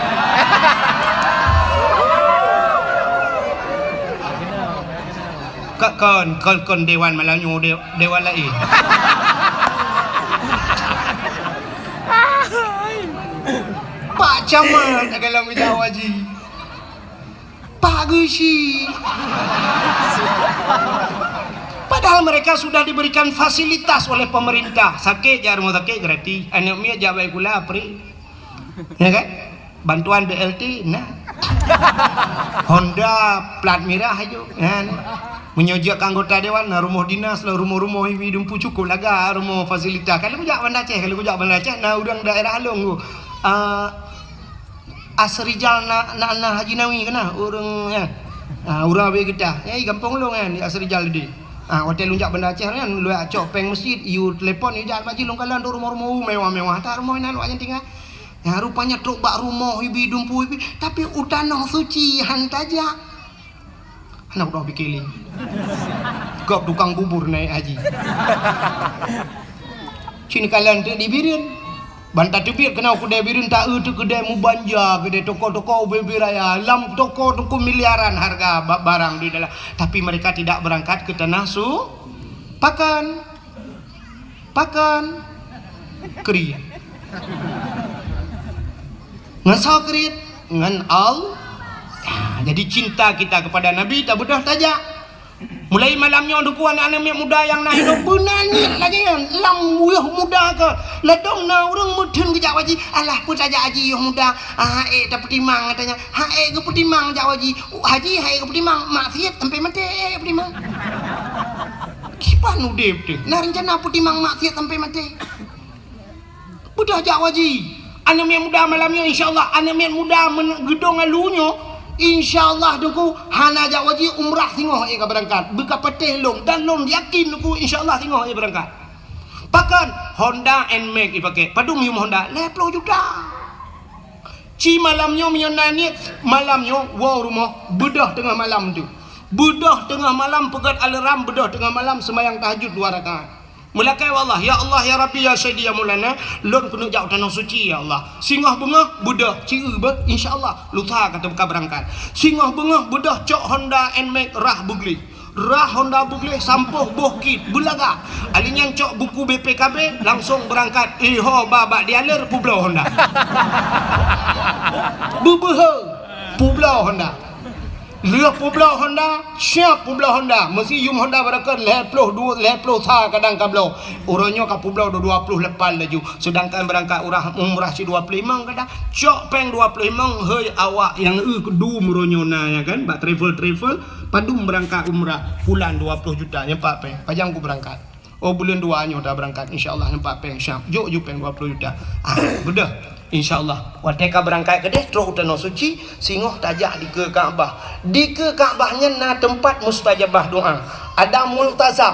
Ka-, kon, kon, kon dewan malam nyoe, de-, dewan laén. Pak Camat dalam bidang haji. Pak Geuchik. Padahal mereka sudah diberikan fasilitas oleh pemerintah. Sakét jak rumoh sakét gratis. Aneuk miet jak bak sikula free. Ya kan? Bantuan B L T na. Honda plat mirah aju. Nyan. Meunyoe jeuet keu anggota dewan, na rumoh dinas lah, rumoh-rumoh ibi dumpu cukup laga, rumoh fasilitas. Kalau kujak Banda Aceh, kalau kujak Banda Aceh, na ureueng daerah lôn tu. Ah, Asrijal na, na, na Haji Nawi keunan, ureueng nyan. Ah, ureueng Abee Getah. Nyan gampông lôn nyan, di Asrijal tadi. Ah, watèe lôn jak Banda Aceh nyan, lôn cok péng meuseujid, yue telepon, yue jak bak jih lôn kalon tu rumoh-rumoh mewah-mewah. That rumoh inan awak nyan tinggai. Nyan rupanya trok bak rumoh ibi dumpu ibi, tapi u Tanoh Suci han tajak. Hana kudoh pike lé. Gob tukang bubur naik haji. Cit kalon teuk di Bireuen. Ban tateubiet keunoe keudè Bireuen, taeu teuk keudè mubanja, keudè toko-toko ubé-ubé raya. Lam toko teuku miliaran harga ba-, barang di dalam. Tapi mereka tidak berangkat ke tanah su-, pakan. Pakan. Kriet. Ngon soe kriet? Ngon Allah. Ah, jadi cinta kita kepada Nabi tabeudôh tajak. Mulai malam nyoe, Teungku, aneuk-aneuk miet muda nyang na hidup, beuna niet lagèe nyan. Lam weueh muda ka. Ladôm na ureueng meutheun geujak haji. Alah, peue tajak haji yoh muda? Ah, ék tapeutimang, katanya. Ha, ék geupeutimang jak haji. Haji, ha, ék geupeutimang. Maksiet sampai maté, ék geupeutimang. Kiban udép teuh. Na rencana peutimang maksiet sampai maté. Beudôh jak haji. Aneuk miet muda malam nyoe, insya Allah, aneuk miet muda men-, geudong alu nyoe, insya Allah, Teungku, hana jak haji, umrah singoh ék ka beurangkat. Beuka patéh lôn, dan lôn yakin, Teungku, insya Allah, singoh ék beurangkat. Pakon? Honda Nmax ipaké. Padum yum Honda? Lhèe plôh juta. Ci malam nyoe, meunyoe na niet, malam nyoe, woe rumoh, beudôh teungoh malam tu. Beudôh teungoh malam, peugöt alarm, beudôh teungoh malam, seumayang tahajud dua rakaat. Meulakèe bak Allah, "Ya Allah, ya Rabbi, ya Sayyidi, ya Maulana, lôn keuneuk jak u Tanoh Suci, ya Allah. Singoh beungoh, beudôh, ci eu beuh, insya Allah, lusa ka teuka beurangkat." Singoh beungoh, beudôh cok Honda Nmax rhah beugleh. Rhah Honda beugleh, sampôh boh kit, beulaga. Ali nyan cok buku B P K B, langsong beurangkat. Eh, ho, ba, bak dealer, peubloe Honda. Beubeuhe, peubloe Honda. Lheueh peubloe Honda, siap peubloe Honda. Meusi yum Honda barokon lhèe plôh dua, lhèe plôh sa kadang ka bloe. Uroe nyoe ka peubloe dua, dua plôh lapan laju. Seudangkan beurangkat urah, umrah si dua plôh limong kadang. Cok péng dua plôh limong, hei awak nyang eu keudum uroe nyoe na, ya kan, bak travel-travel, padum beurangkat umrah, pulan dua plôh juta, nyan pat péng. Pajan ku beurangkat. Oh, buleuen dua nyoe tabeurangkat, insya Allah, nyan pat péng siap. Jok ju péng dua plôh juta. Ah, beudôh. Insya Allah. Watèe ka beurangkat keudeh, trok u Tanoh Suci, singoh tajak dikeue Ka'bah. Dikeue Ka'bah nyan na teumpat mustajabah doa. Ada multazam.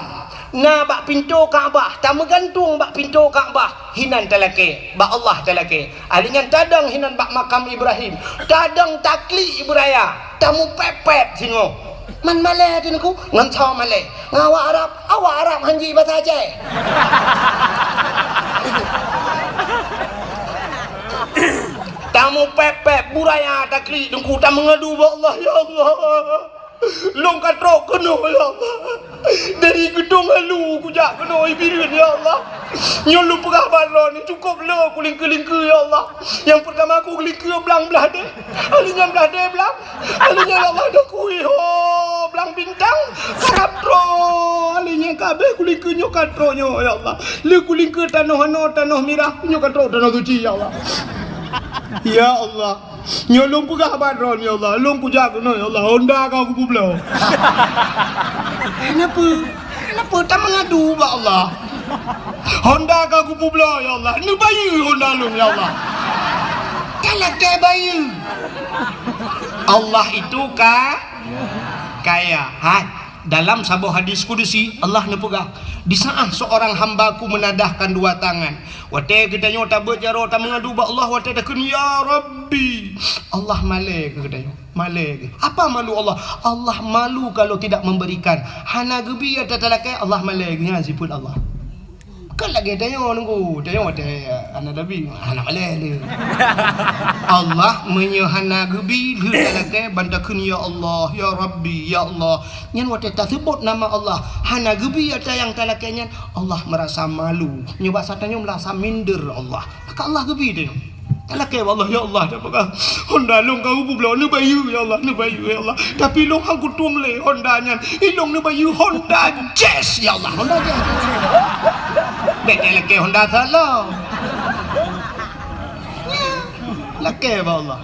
Na bak pintoe Ka'bah, tameugantung bak pintoe Ka'bah, hinan talakèe, bak Allah talakèe. Ali nyan tadong hinan bak makam Ibrahim, tadong taklik beuraya, tamupèp-pèp singoh. Man malèe teuh Teungku, ngon soe malèe? Ngon awak Arab, awak Arab han ji basa Aceh. Tamupèp-pèp, beuraya taklik Teungku, tameungadu bak Allah, "Ya Allah, lôn ka trok keunoe, ya Allah. Dari geudong alu kujak keunoe i Bireuen, ya Allah. Nyoe lôn peugah bak droeneuh, cukôp le kulingkeue-lingkeue, ya Allah. Nyang peurtama kulingkeue blang blah deh. Ali nyan blah deh blang. Ali nyan, ya Allah, dah kui ho blang bintang. Ka trok. Ali nyan ka abéh kulingkeue nyoe ka trok nyoe, ya Allah. Le kulingkeue tanoh anoe, tanoh mirah, nyoe ka trok Tanoh Suci, ya Allah. Ya Allah." Nyoe lôn peugah bak droeneuh, ya Allah. Lôn kujak keunoe, ya Allah. Honda ka kupeubloe. Kenapa? Kenapa? Tameungadu bak Allah. Honda ka kupeubloe, ya Allah. Neubayeue Honda lôn, ya Allah. Talakèe bayeue. Allah itu ka-, kaya. Hai. Dalam saboh hadis kudusi, Allah neupeugah, "Di saat seorang hamba-Ku menadahkan dua tangan." Watèe geutanyoe tabeuet jaroe tameungadu bak Allah, watèe takheun, "Ya Rabbi," Allah malèe keu geutanyoe. Malèe keu. Apa malu Allah? Allah malu kalau tidak memberikan. Hana geubi ata talakèe, Allah malèe keu. Nyan sifeuet Allah. Kan lagèe tanyoe nunggu, tanyoe watèe hana tabi, hana malèe lé. Allah meunyoe hana geubi, lheueh talakèe ban takheun, "Ya Allah, ya Rabbi, ya Allah." Nyan watèe taseubut nama Allah, hana geubi ata nyang talakèe nyan, Allah meurasa malu. Nyoe basa tanyoe meurasa minder Allah. Maka Allah geubi tanyoe. Talakèe bak Allah, "Ya Allah, dah peugah Honda lôn ka kupeubloe, neubayeue, ya Allah, neubayeue, ya Allah. Tapi lôn han kutueng lé Honda nyan. Ilôn neubayeue Honda Jazz, ya Allah, Honda Jazz." Bèk talakèe Honda salah. Lakèe bak Allah.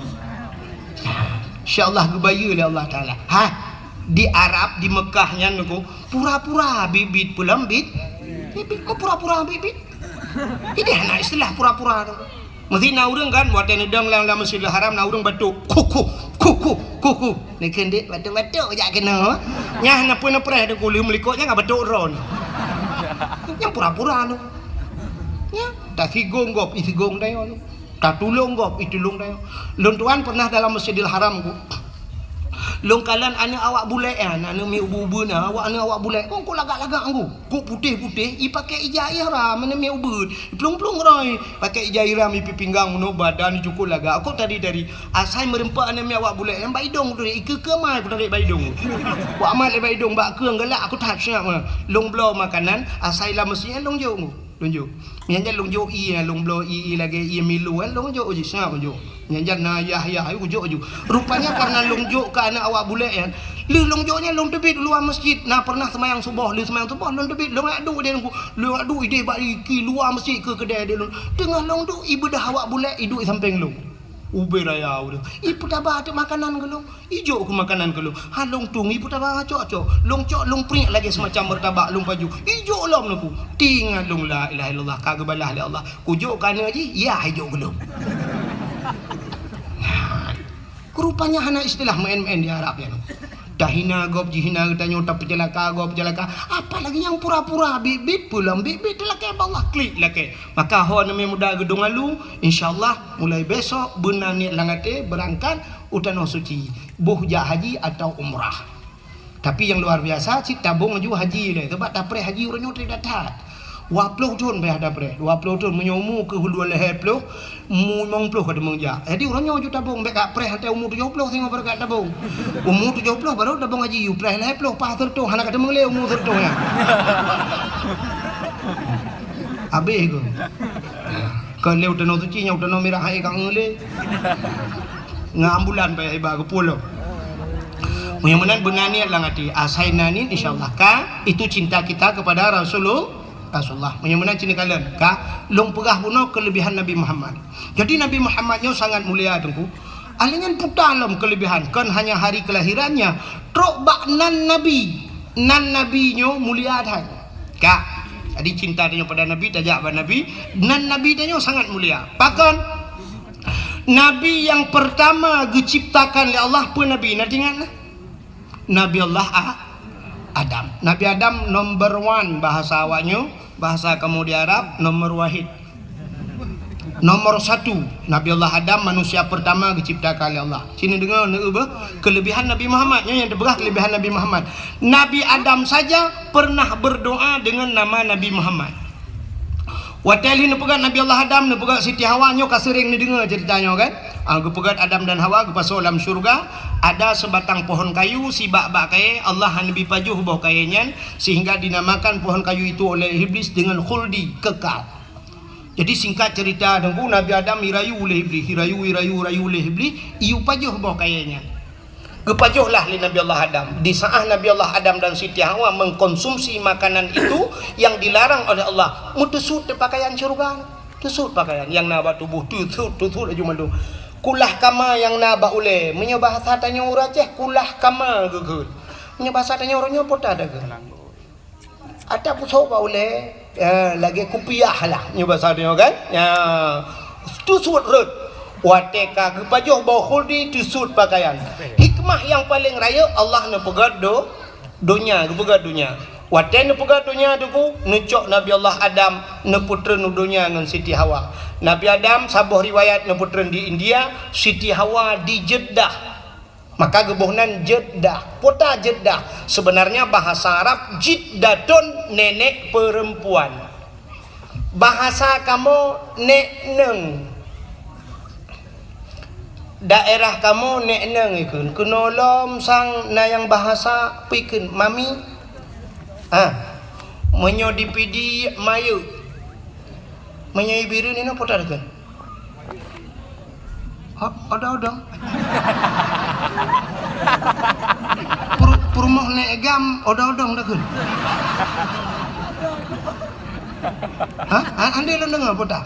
Insya Allah geubayeue lé Allah Taala. Ha, di Arab, di Mekah nyan nyoe, pura-pura bit-bit peulom bit. Bit-bit, kok pura-pura bit-bit? Ideh na istilah pura-pura tu. Meusti na ureuëng kan, watée neudong lam, lam Masjidil Haram, na ureuëng batuk, "Kuku, kuku, kuku." Neukheun dek batuk-batuk jak keunoe. Nyah na peue neupreh deungon lheueh meulikot nyan ka batuk droe. Nyang pura-pura tu. Nya, tasigong gob, isigong tanyoe tu. Tatulông gob, itulông tanyoe. Lôn tuan pernah dalam Masjidil Haram ku. Lôn kalon aneuk awak bulek nyan, aneuk miet ubeut-ubeut na, awak aneuk awak bulek. Kok, kok lagak-lagak ku. Kok putéh-putéh, ipakée ija ihram, aneuk miet ubeut. Plueng-plueng roi. Pakée ija ihram, ipi pinggang meunoe, badan cukôp lagak. Kok tari-tari. Asai meureumpok aneuk miet awak bulek nyan bak idong tu, ikeue-keue mai ku tarék bak idong. Ku amat lé bak idong, bak keue galak ku that siap. Lôn bloe makanan, asai lam meuseujid lôn jok ku. Lôn jok. Nyan jan lôn jok ié, lôn bloe ié, ié lagée ié milu, eh, lôn jok uji, seungab lôn jok. Nyan jan na yah-yah, ayu kujok ju. Rupanya karena lôn jok keu aneuk awak bulek nyan. Lheueh lôn jok nyan lôn teubiet luwa masjid. Na pernah seumayang suboh, lheueh seumayang suboh lôn teubiet, lôn adu di lôn, lôn adu ideh bak iki luwa masjid keu keudée di lôn. Teungoh lôn duek, ibeudah awak bulek, iduek sampéng lôn. Ubé raya ureuëng. Ipeutaba teuk makanan keu lôn. Ijok keu makanan keu lôn. Ha lôn tueng, ipeutaba cok-cok. Lôn cok, lôn priek lagée semacam martabak lôn pajoh. Ijok lom neuk. Tingat lôn, la ilaha illallah, ka geubalah lé Allah. Kujok keu aneuk jih, yah ijok keu lôn. Nah, rupanya hana istilah meu'en-meu'en di Arab nyan. Tahina gob, jihina geutanyoe, tapeuceulaka gob, peuceulaka. Apalagi nyang pura-pura bit-bit, peulom bit-bit, teulakée bak Allah, klik lakée. Maka ho aneuk miet muda geudong alu, insya Allah mulai besok beuna niet lam até beurangkat u Tanoh Suci, boh jak haji atau umrah. Tapi nyang luar biasa, cit tabong laju haji lé, sabab tapreh haji uroe nyoe treb that-that. Dua ploh thon payah tapreh, dua ploh thon, meunyoe umu keu dua lhée ploh, umu limong ploh ka teumeung jak. Jadi uroe nyoe laju tabong, bék ka preh watée umu tujoh ploh singoh baru ka tabong. Umu tujoh ploh baru tabong haji, yue preh lhée ploh, paih sireutôh, hana ka teumeung lé umu sireutôh nyan. Habéh keu. Kon lé u Tanoh Suci, nyang u Tanoh Mirah hai ka ngeulé. Ngon ambulan payah iba geupulo. Meunyoe meunan beuna niet lam até, asai na niet, insya Allah ka, itu cinta kita kepada Rasulul-, Rasulullah. Meunyoe meunan cit neukalon, ka, lôn peugah bunoe kelebihan Nabi Muhammad. Jadi Nabi Muhammad nyoe sangat mulia, Teungku. Alinyan puta lom kelebihan, kon hanya hari kelahirannya, trok bak nan Nabi. Nan Nabi nyoe mulia that. Ka. Jadi cinta tanyoe pada Nabi, tajak bak Nabi, nan Nabi tanyoe sangat mulia. Pakon? Nabi nyang pertama geuciptakan lé Allah peue Nabi? Na teuingat na? Nabi Allah A-, Adam. Nabi Adam number one bahasa awak nyoe, bahasa kamoe di Arab, nomor wahid. Nomor satu, Nabi Allah Adam manusia pertama geuciptakan lé Allah. Sini deungoe, neueu beuh, kelebihan Nabi Muhammad. Nyoe nyang teupeugah kelebihan Nabi Muhammad. Nabi Adam saja pernah berdoa dengan nama Nabi Muhammad. Watée lheueh neupeugét Nabi Allah Adam, neupeugét Siti Hawa, nyoe ka seuréng neudeungoe ceurita nyoe kan? Ah, geupeugét Adam dan Hawa geupasoe lam syeuruga, ada sebatang pohon kayu, sibak bak kayée, Allah hana neubi pajoh boh kayée nyan, sehingga dinamakan pohon kayu itu oleh Iblis dengan khuldi, kekal. Jadi singkat cerita, Teungku, Nabi Adam irayu lé Iblih, irayu, irayu, irayu lé Iblih, iyue pajoh boh kayée nyan. Geupajoh lah lé Nabi Allah Adam. Di saat Nabi Allah Adam dan Siti Hawa mengkonsumsi makanan itu yang dilarang oleh Allah, meuteusut pakaian syeuruga. Teusut pakaian nyang na bak tuboh, teusut, teusut laju mandum. Kulah kama nyang na bak ulée. Meunyoe bahasa tanyoe ureuëng Aceh, kulah kama geukheun. Meunyoe bahasa tanyoe uroe nyoe peue ta geukheun? Ata pusoe bak ulée, ya, lagée kupiah lah, nyoe basa tanyoe kan? Ya, teusut rot. Watée ka geupajoh boh khuldi, teusut pakaian. Hikmah nyang paleng rayeuk, Allah neupeugét do-, donya, geupeugét donya. Watée neupeugét donya, Teungku, neucok Nabi Allah Adam, neupeutreun u donya ngon Siti Hawa. Nabi Adam, saboh riwayat, neupeutreun di India, Siti Hawa di Jeddah. Maka geuboh nan Jeddah. Peue ta Jeddah? Sebenarnya bahasa Arab Jiddatun, nenek perempuan. Bahasa kamoe nek neng. Daerah kamoe nek neng ikheun. Keunoe lom sang na nyang bahasa peue ikheun, mami. Ah. Meunyoe di Pidie, mayeuek. Meunyoe i Bireuen inoe peue ta geukheun? Ho-, odong-odong. Pur-, peurumoh nek gam, odong-odong ta geukheun. Ha? Ha, andai lôn deungoe peue ta?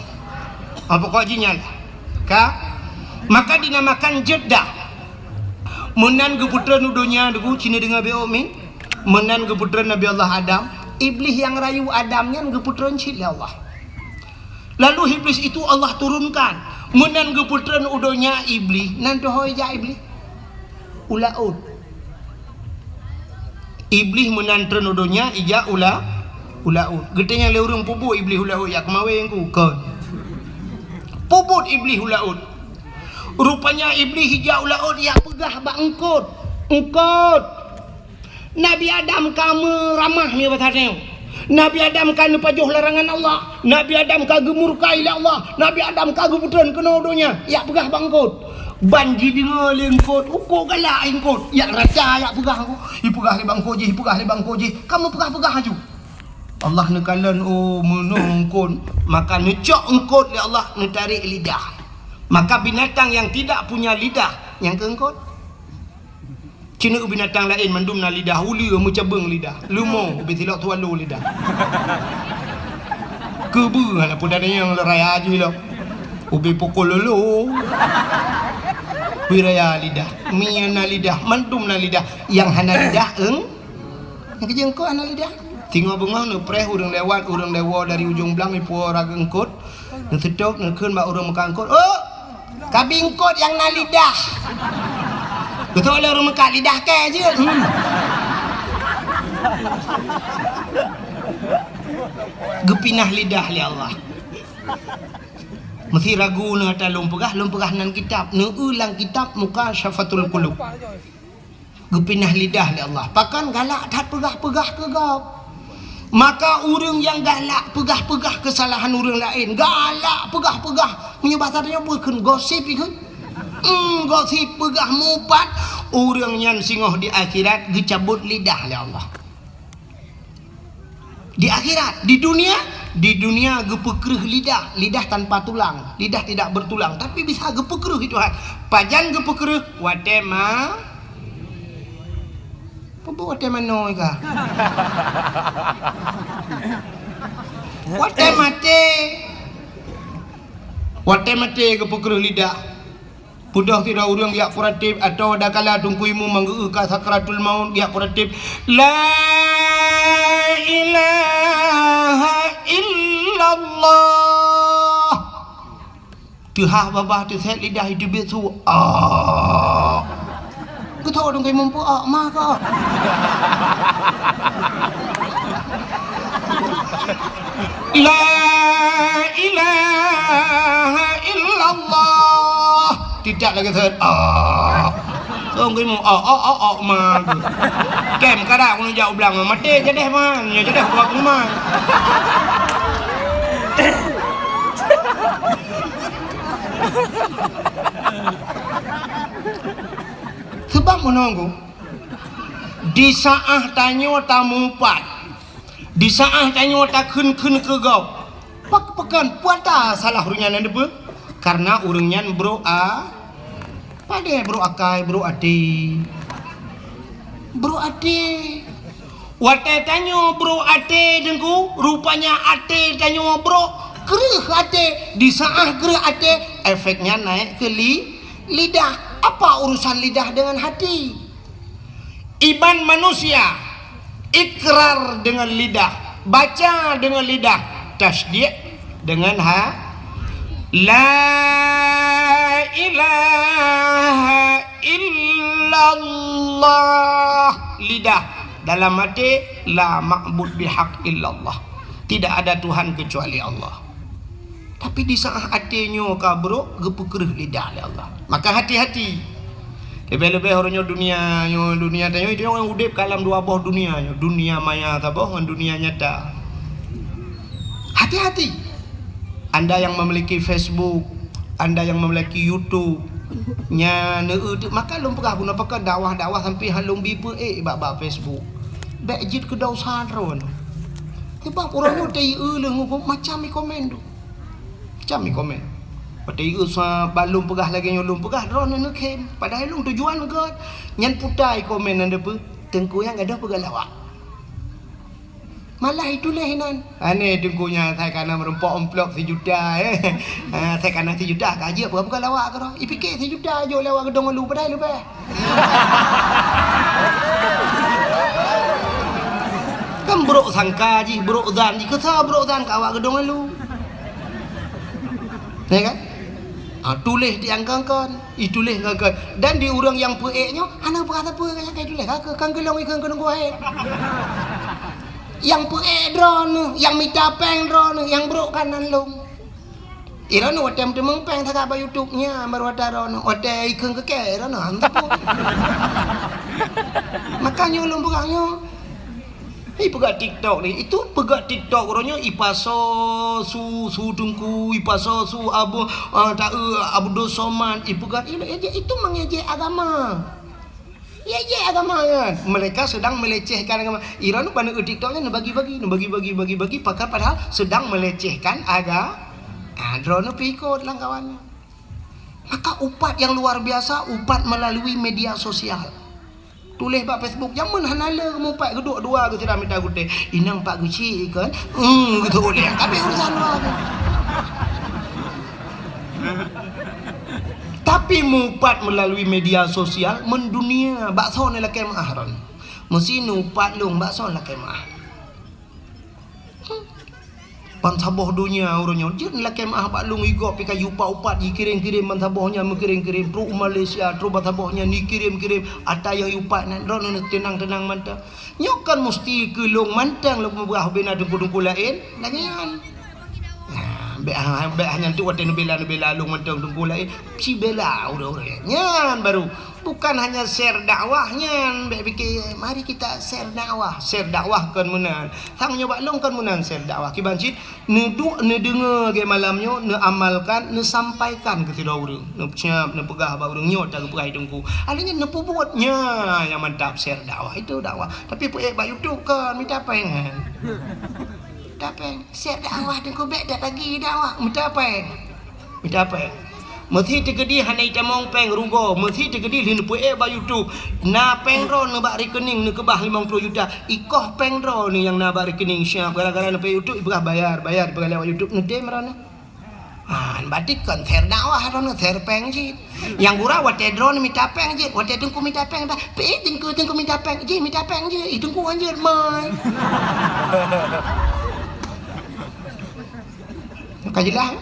Ha, pokok jih nyan. Ka? Maka dinamakan Jeddah. Meunan geupeutreun u donya, Teungku, ci neudeungoe beu mi. Meunan geupeutreun Nabi Allah Adam, Iblih nyang rayu Adam nyan geupeutreun cit lé Allah. Lalu Iblih itu Allah turunkan. Meunan geupeutreun u donya Iblih, nan teuhôi jak Iblih. U laôt. Iblih meunan treun u donya, ijak u la-, u laôt. Geutanyong lé ureuëng, "Peue buet Iblih u laôt, jak keumawén ku?" Kon. Peue buet Iblih u laôt. Rupanya Iblih ijak u laôt, jak peugah bak eungkôt. "Eungkôt, Nabi Adam ka meuramah nyoe bak tanyoe. Nabi Adam ka neupajoh larangan Allah. Nabi Adam ka geumurka ilée Allah. Nabi Adam ka geupeutreun keunoe donya." Jak peugah bak eungkôt. Ban jideungoe lé eungkôt, "Uko galak eungkôt." Jak raca, jak peugah eungkôt. Ipeugah lé bak eungkôt jih, ipeugah lé bak eungkôt jih. Ka meupeugah-peugah aju. Allah neukalon, oh, meunoe eungkôt. Maka neucok eungkôt lé Allah, neutarek lidah. Maka binatang yang tidak punya lidah, nyang keu eungkôt. Ci neueu binatang laén mandum na lidah, uleue meucabeueng lidah, leumo ubé silok swallow lidah. Keubeue hana peue tanyong lé raya jih lom. Ubé pukul lolo. Bui raya lidah, mi na lidah, mandum na lidah. Nyang hana lidah, eung-, nyang keujeueng kok hana lidah. Singoh beungoh neupreh ureuëng lewat, ureuëng lewoe dari ujong blang ipuwoe raga eungkôt, neuseutôt, neukheun bak ureuëng meukat eungkôt, "Oh, kabi eungkôt nyang na lidah." Geutôk lé ureuëng meukat, "Lidah kèe jeuet." Hmm. Geupinah lidah lé Allah. Meusi ragu neuh ata lôn peugah, lôn peugah nan kitab, neueu lam kitab Mukasyafatul Qulub. Geupinah lidah lé Allah. Pakon? Galak that peugah-peugah keu gob. Maka ureuëng nyang galak peugah-peugah keusalahan ureuëng laén, galak peugah-peugah, meunyoe basa tanyoe bukon gosip ikheun. Hmm, gosip peugah mupat, ureuëng nyan singoh di akhirat geucabot lidah lé Allah. Di akhirat, di dunia, di dunia geupeukreuh lidah, lidah tanpa tulang, lidah tidak bertulang, tapi bisa geupeukreuh itu Tuhan. Pajan geupeukreuh? Watèe ma-, peue buet watèe manoe ka? Watèe maté. Watèe maté geupeukreuh lidah. Beudôh sidroe ureuëng jak peuratéb, atau adakala Teungku Imum nyang geu-eu ka sakratul maut jak peuratéb, "La ilaha illallah." Teuhah babah teusét lidah iteubiet su, "Ah." Geutôk Teungku Imum, "Peue, ah, ma ka?" "La ilaha illallah." Tidak lagi seuet. Ah. Song geumu, oh, oh, oh, oh, ma. Kem kada keuneuk jak u blang, maté jadeh man, nyoe jadeh buat kuman. Sebab menunggu, di saat tanyoe tamupat, di saat tanyoe takheun-kheun keu gob, pak-, pakon puata salah ureuëng nyan neudeue? Karena ureuëng nyan brok a-, padé brok akai, brok até. Brok até. Watée tanyoe brok até Teungku, rupanya até tanyoe brok, kreueh até. Di saat kreueh até, efeknya naik ke li-, lidah. Apa urusan lidah dengan hati? Iman manusia, ikrar dengan lidah, baca dengan lidah, tasdiq dengan ha-, la ilaha illallah, lidah, dalam hati, la ma'bud bihaq illallah. Tidak ada Tuhan kecuali Allah. Tapi di saat até nyoe ka brok, geupeukreueh lidah lé Allah. Maka hati-hati. Leubeh-leubeh uroe nyoe dunia nyoe, dunia tanyoe, itu nyoe udeb ka lam dua boh dunia nyoe. Dunia maya saboh ngon dunia nyata. Hati-hati. Anda yang memiliki Facebook, anda yang memiliki YouTube, nya neu-, maka lôn peugah bunoe pakon dakwah-dakwah sampai han lôn bi peu ék bak, bak Facebook. Bék jeuet keu dosa droe. Sebab uroe nyoe teu-eu lé ngukub macam i komen tu. Macam i komen. Watée i eu sa ban lôn peugah lagée nyoe lôn peugah, droeneuh neukhém. Padahai lôn tujuan gét. Nyan puta i komen nyan deupeu, Teungku nyang gadôh peugah lawak. Malah ituléh inan. Aneh teungku nyan, sai kana meurumpok amplop sijuta, eh. Ha, sai kana sijuta ka jeuet, bukan lawak keudroe. Ipike sijuta jok lé awak Geudong Ulu, padahai leubeh. Kan buruk sangka jih, buruk zan jih. Keu soe buruk zan? Keu awak Geudong Ulu. Ya kan? Ha, tuléh di angkon-angkon, ituléh angkon-angkon. Dan di ureuëng nyang peuék nyoe, hana peugah sapeue nyang ka ituléh, ka keu, kan keu lôn ikheun keu Teungku Wahid. Nyang peuék droeneuh, nyang mita péng droeneuh, nyang brok kan nan lôn. Droeneuh watée meuteumeung péng sagai bak YouTube nyan, baru watée droeneuh, watée ikheun keu kèe droeneuh, hana sapeue. Maka nyoe lôn peugah nyoe, Ipeugah TikTok ni, itu peugah TikTok uroe nyoe ipasoe su, su teungku, ipasoe su Abu, ah, ta-, eh, Abdul Somad, ipeugah, itu mengejek agama. Ngejek agama nyan. Mereka sedang melecehkan agama. Iron bak TikTok nyan neubagi-bagi, neubagi-bagi, bagi-bagi, pakat padahal sedang melecehkan aga-, ah, droeneuh pih ikot lam kawan nyan. Maka upat yang luar biasa, upat melalui media sosial. Tuléh bak Facebook, jameun hana le mupat geuduek dua geuh sira mita gutée. Inong pat geuchik kan? Hmm, gitu uleh. Tapi urusan luwa tu. Tapi mupat melalui media sosial mendunia, bak soe neulakée meu'ah ron. Meusi nupat lôn, bak soe neulakée meu'ah. Bansaboh donya uroe nyoe jeuet lakée meu'ah bak lôn, igop pih ka jiupat-upat, jikirém-kirém bansaboh nyan, meukirém-kirém trok u Malaysia, trok bansaboh nyan jikirém-kirém ata nyang jiupat nyan, droeneuh teunang-teunang mantong. Nyoe kon musti keu lôn mantong lôn peugah ubena teungku-teungku laén, lagée nyan. Nah, bék ha-, bék hana tu watée neubela, neubela lôn mantong teungku laén, sibela ureuëng-ureuëng nyan baru. Bukan hanya share dakwah nyan, bék pike, mari kita share dakwah. Share dakwah kon meunan. Sang nyoe bak lôn kon meunan share dakwah. Kiban cit, neuduek, neudeungoe lagée malam nyoe, neuamalkan, neusampaikan keu sidroe ureuëng. Neupeusiab, neupeugah bak ureuëng nyoe ta geupeugah teungku. Akhirnya neupeubuet nyan nyang mantap share dakwah. Itu dakwah. Tapi peuék bak YouTube kon, mita péng kan. Mita péng. Share dakwah teungku bék dak lagi dakwah. Mita péng. Mita péng. Meusi teukeudi hana itamong péng rugoe, meusi teukeudi lheueh neupeuék bak YouTube. Na péng droeneuh bak rekening neukeubah limong ploh juta, ikoh péng droeneuh nyang na bak rekening siab gara-gara neupeuék YouTube ipeugah bayar, bayar ipeugah lewat YouTube neutem droeneuh. Ah, berarti kon share dakwah droeneuh, share péng cit. Nyang gura watée droeneuh mita péng cit, watée teungku mita péng, bah, pih teungku, teungku mita péng, jih mita péng jih, ih teungku anjir mai. Ka jeulaih.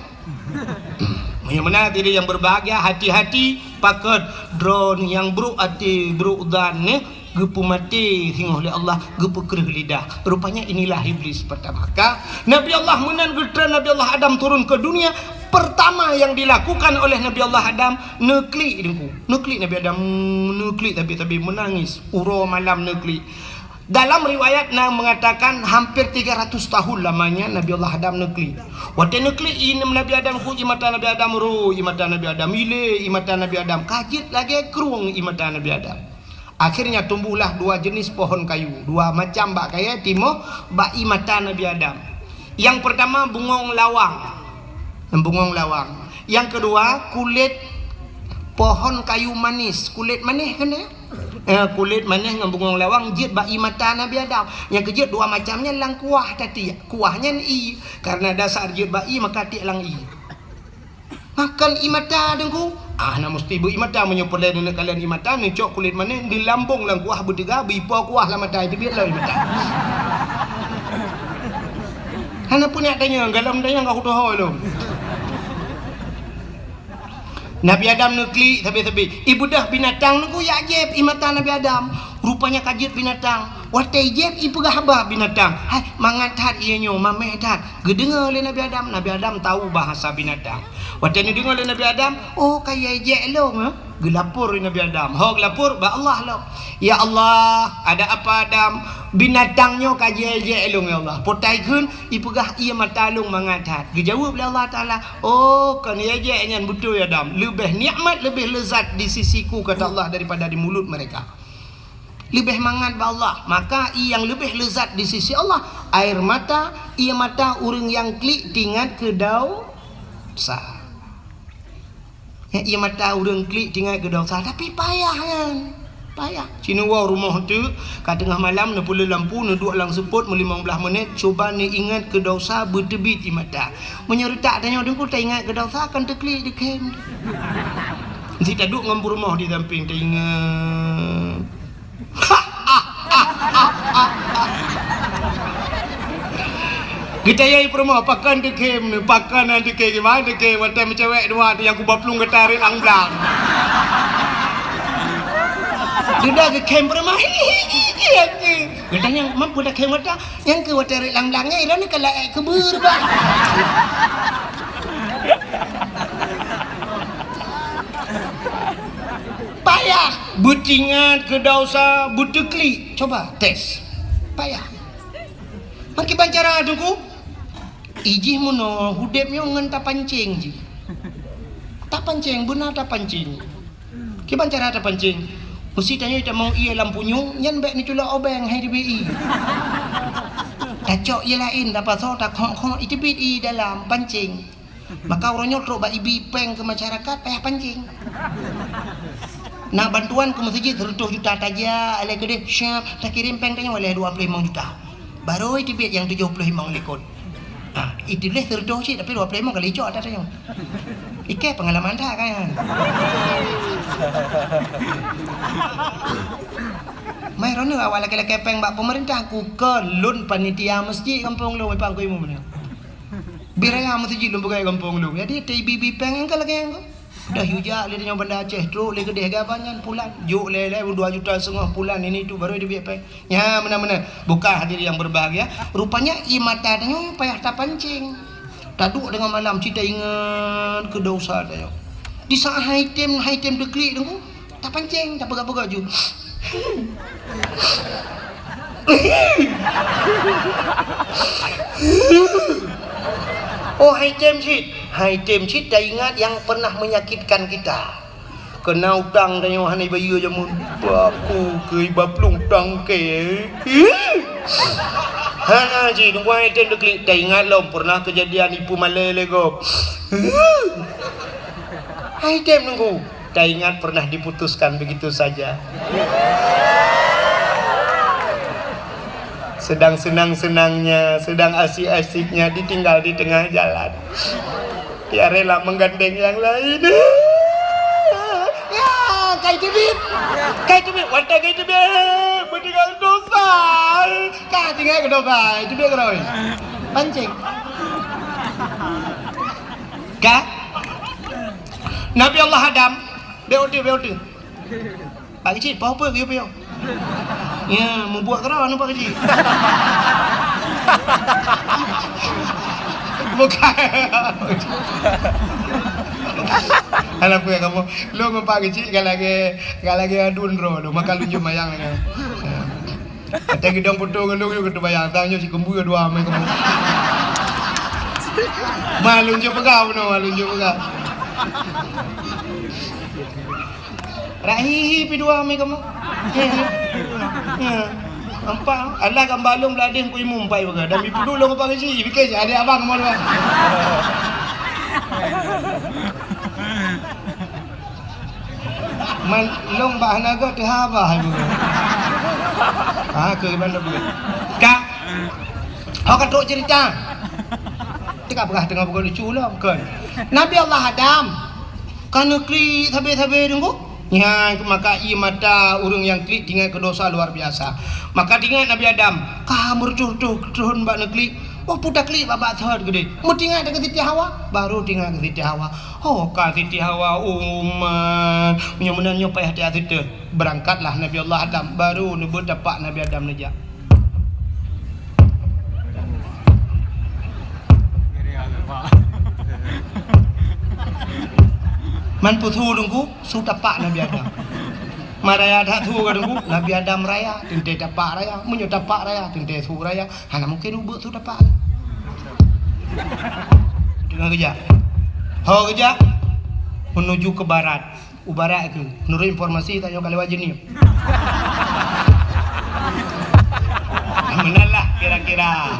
Meunyoe meunan hadirin yang berbahagia, hati-hati pakon droeneuh nyang brok até, brok zan nyoe geupeumaté singoh lé Allah, geupeukreueh lidah. Rupanya inilah iblis pertama. Ka Nabi Allah meunan geutreun Nabi Allah Adam turun ke dunia, pertama yang dilakukan oleh Nabi Allah Adam neuklik teungku. Neuklik Nabi Adam, neuklik tapi-tapi menangis. Uroe malam neuklik. Dalam riwayat na mengatakan hampir tiga ratus tahun lamanya Nabi Allah Adam neuklik. Watée neuklik ié Nabi Adam ku, ié mata Nabi Adam ro, ié mata Nabi Adam ilé, ié mata Nabi Adam ka jeuet lagée krueng ié mata Nabi Adam. Akhirnya tumbuhlah dua jenis pohon kayu, dua macam bak kayée timoh bak ié mata Nabi Adam. Yang pertama bungong lawang. Bungong lawang. Yang kedua kulit pohon kayu manis, kulit manis kan dia? Eh, kulit manis ngon bungong lawang jeuet bak ié mata Nabi Adam. Nyang keujeuet dua macam nyan lam kuah tatiek. Kuah nyan ié. Karena dasar jeuet bak ié maka tiek lam ié. Makan ié mata teungku. Ah, na musti beu ié mata meunyoe peureulée neuneuk kalon ié mata, neucok kulit manis, neulambong lam kuah beuteuga, beuipo kuah lam mata, itu biet lom ié mata. Hana peuneuk tanyong, galom tanyong ka kutoho lom. Nabi Adam neuklik sabe-sabe. Ibeudôh binatang nunggu jak jieb ié mata Nabi Adam. Rupanya ka jeuet binatang. Watée jieb ipeugah haba binatang. Hai, mangat that ié nyoe, mameh that. Geudeungoe lé Nabi Adam. Nabi Adam tahu bahasa binatang. Watée neudeungoe lé Nabi Adam, oh ka jieb lôn, eh? Geulapor lé Nabi Adam. Ho geulapor bak Allah lom. Ya Allah, ada apa Adam? Binatang nyoe ka jieb lôn ya Allah. Potai kheun ipeugah ié mata lôn mangat that. Geujaweueb lé Allah Taala, "Oh, kon ijek nyan beutôi Adam. Leubeh nikmat, leubeh lezat di sisiku," kata Allah, "daripada di mulut mereka." Leubeh mangat bak Allah. Maka ié nyang leubeh lezat di sisi Allah, air mata, ié mata ureuëng nyang klik tingat keu dosa. Ya, ié mata ureuëng klik tingat keu dosa, tapi payah nyan. Payah. Sinewoe rumoh teuk, ka teungoh malam, neupeuleueh lampu, neuduek lam seupôt meulimong blaih menit, cuba neuingat keu desya beuteubiet ie mata. Meunyoe reutak tanyoe Teungku taingat keu desya, kon teuklik deukhém. Meusti taduek ngon peurumoh di sampéng, taingat. Geutanyong peurumoh, "Pakon deukhém nyoe? Pakon deukhém? Kiban deukhém? Watèe meucewek dua tu nyang kuba plueng gata rot lam blang." Dudoe geukhém peurumoh. Geutanyong, "Man peue takhém gata?" "Nyan keuh watèe rot lam blang nyan, droeneuh ka laén keubeuet, bah." Payah. Beuteuingat keu desya, beuteuklik. Coba tes. Payah. Meukiban cara Teungku? Ijih meunoe udeb nyoe ngon tapancéng jih. Tapancéng, beuna tapancéng. Kiban cara tapancéng? Meusti tanyoe tamong ié lam punyueng, nyan bèk neuculok obeng hai teubiet ié. Tacok ié laén, tapasoe, takhok-khok, iteubiet ié dalam pancéng. Maka uroe nyoe trok bak ibi péng keu masyarakat payah pancéng. Na bantuan keu meuseujid seratus juta tajak, lé keudeh siap takirém péng tanyoe lé dua ploh limong juta. Barô iteubiet nyang tujoh ploh limong likot. Ha, iteubiet seratus cit tapi dua ploh limong ka licok ata tanyoe. Ikei peungalaman that kan. Mai droeneuh awak lakèe-lakèe péng bak peumeurintah, kukon lôn panitia meuseujid gampông lôn, Pak Guru Imum nyoe. Bit raya meuseujid lôn peugah gampông lôn. Jadi, taibi-bi péng nyang ka lagèe nyan. Dah yue jak lé nyoe Banda Aceh, trok lé keudeh gaba nyan pulan. Jok lé, lé dua juta setengah pulan, ini itu baru iteubiet péng. Nyan, meunan-meunan. Bukan hadirin yang berbahagia. Rupanya, ié mata tanyoe payah tapancéng. Taduek deungon malam, cit taingat keu desya tanyoe. Di saat hai tem, hai tem teuklik Teungku, tapancéng, tapeugah-peugah ju. Oh, hai tem cit. Hai tem cit taingat yang pernah menyakitkan kita. Keuna utang tanyoe hana ibayeue jameun. Baku keu iba plueng tangke. Hana cit, Teungku, hai tem teuklik, taingat lom pernah kejadian ipeumalèe lé gob. Hai tem Teungku. Taingat pernah diputuskan begitu saja. Sedang senang-senangnya, sedang asik-asiknya ditinggal di tengah jalan. Tidak rela menggandeng yang lain. Ya, kai teubiet. Kai teubiet, watèe kai teubiet. Beutinggai dosa. Ka tinggai keu dosa. Teubiet keu dosa. Pancéng. Ka? Nabi Allah Adam, beuti, beuti. Pak Keuchik, poh peue geuyue piôh? Ya, mubuet keudroe aneuk Pak Keuchik. Bukan. Alah, peue kamoe? Lôn ngon Pak Keuchik ka lagèe, ka lagèe aduen droe lôn, maka lôn jeuet mayang lagèe. Watèe geudong putôh ngon lôn, lôn keuneuk bayang, tang nyoe sikeumbeue dua amai kamoe. Ma lôn jeuet peugah bunoe, ma lôn jeuet peugah. Rak hihi pi dua mi kamoe. Ya, ya. Ya. Nampak? Allah gambar lôn beuladeh Teungku Imum pai peugah. Dan mi peuduek lôn Pak Keuchik, pike cit adék abang kamoe dua. Man lôn bak hana göt teuhaba hai peugah. Ha, keu iban dah peugah. Ka. Ho ka trok cerita. Teuka peugah teungoh bukan lucu lom, kon. Nabi Allah Adam. Ka neuklik sabe-sabe Teungku. Nyan maka ié mata ureueng nyang klik teuingat keu dosa luar biasa. Maka teuingat Nabi Adam, ka meureutoh-reutoh thon bak neuklik. Oh, peue taklik bak-bak thot keudeh. Meuteuingat keu Siti Hawa, baru teuingat keu Siti Hawa. Oh, ka Siti Hawa, umat. Meunyoe meunan nyoe payah tiat siteun. Beurangkatlah Nabi Allah Adam, baru neubeuet tapak Nabi Adam neujak. Man peue su Teungku, su tapak Nabi Adam. Maraya that su ka Teungku, Nabi Adam raya, teuntèe tapak raya. Meunyoe tapak raya, teuntèe su raya. Hana mungken ubeuek su tapak. Teungoh geujak. Ho geujak, menuju ke barat. U barat keuh, menurut informasi tanyoe ka lewat Jeunieb. Meunan lah kira-kira.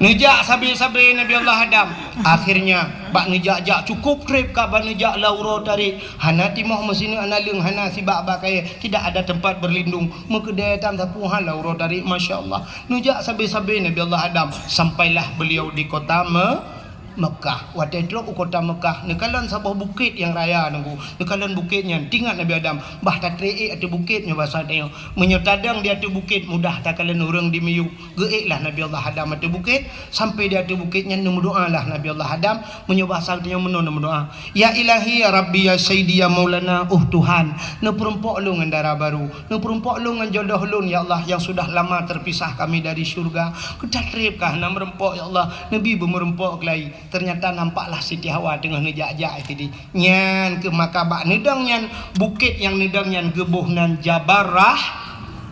Neujak sabe-sabe Nabi Allah Adam. Akhirnya, bak neujak-jak, cukup treb ka bak neujak lam uroe tarék. Hana timoh meusineuk, hana leueng, hana sibak bak kayée, tidak ada tempat berlindung. Meukeudée tam sapeue hana lam uroe tarék, masya Allah. Neujak sabe-sabe Nabi Allah Adam, sampailah beliau di kota Me-, Mekah. Watée trok u kota Mekah, neukalon saboh bukét nyang raya, Teungku. Neukalon bukét nyan, teuingat Nabi Adam, bah tatreb ék ateueh bukét nyoe basa tanyoe. Meunyoe tadong di ateueh bukét, mudah takalon ureuëng di miyueb. Geuék lah Nabi Allah Adam ateueh bukét, sampai di ateueh bukét nyan neumeudoá lah Nabi Allah Adam, meunyoe basa tanyoe meunoe neumeudoá, "Ya Ilahi, ya Rabbi, ya Sayyidi, ya Maulana, oh Tuhan, neupeurumpok lôn ngon dara barô, neupeurumpok lôn ngon jodoh lôn, ya Allah, yang sudah lama terpisah kami dari syurga." Keutat treb ka hana meurumpok, ya Allah, neubi beumeurumpok keulai. Ternyata nampaklah Siti Hawa teungoh neujak-jak sideh. Nyan keuh maka bak neudong nyan, bukét nyang neudong nyan geuboh nan Jabal Rah-,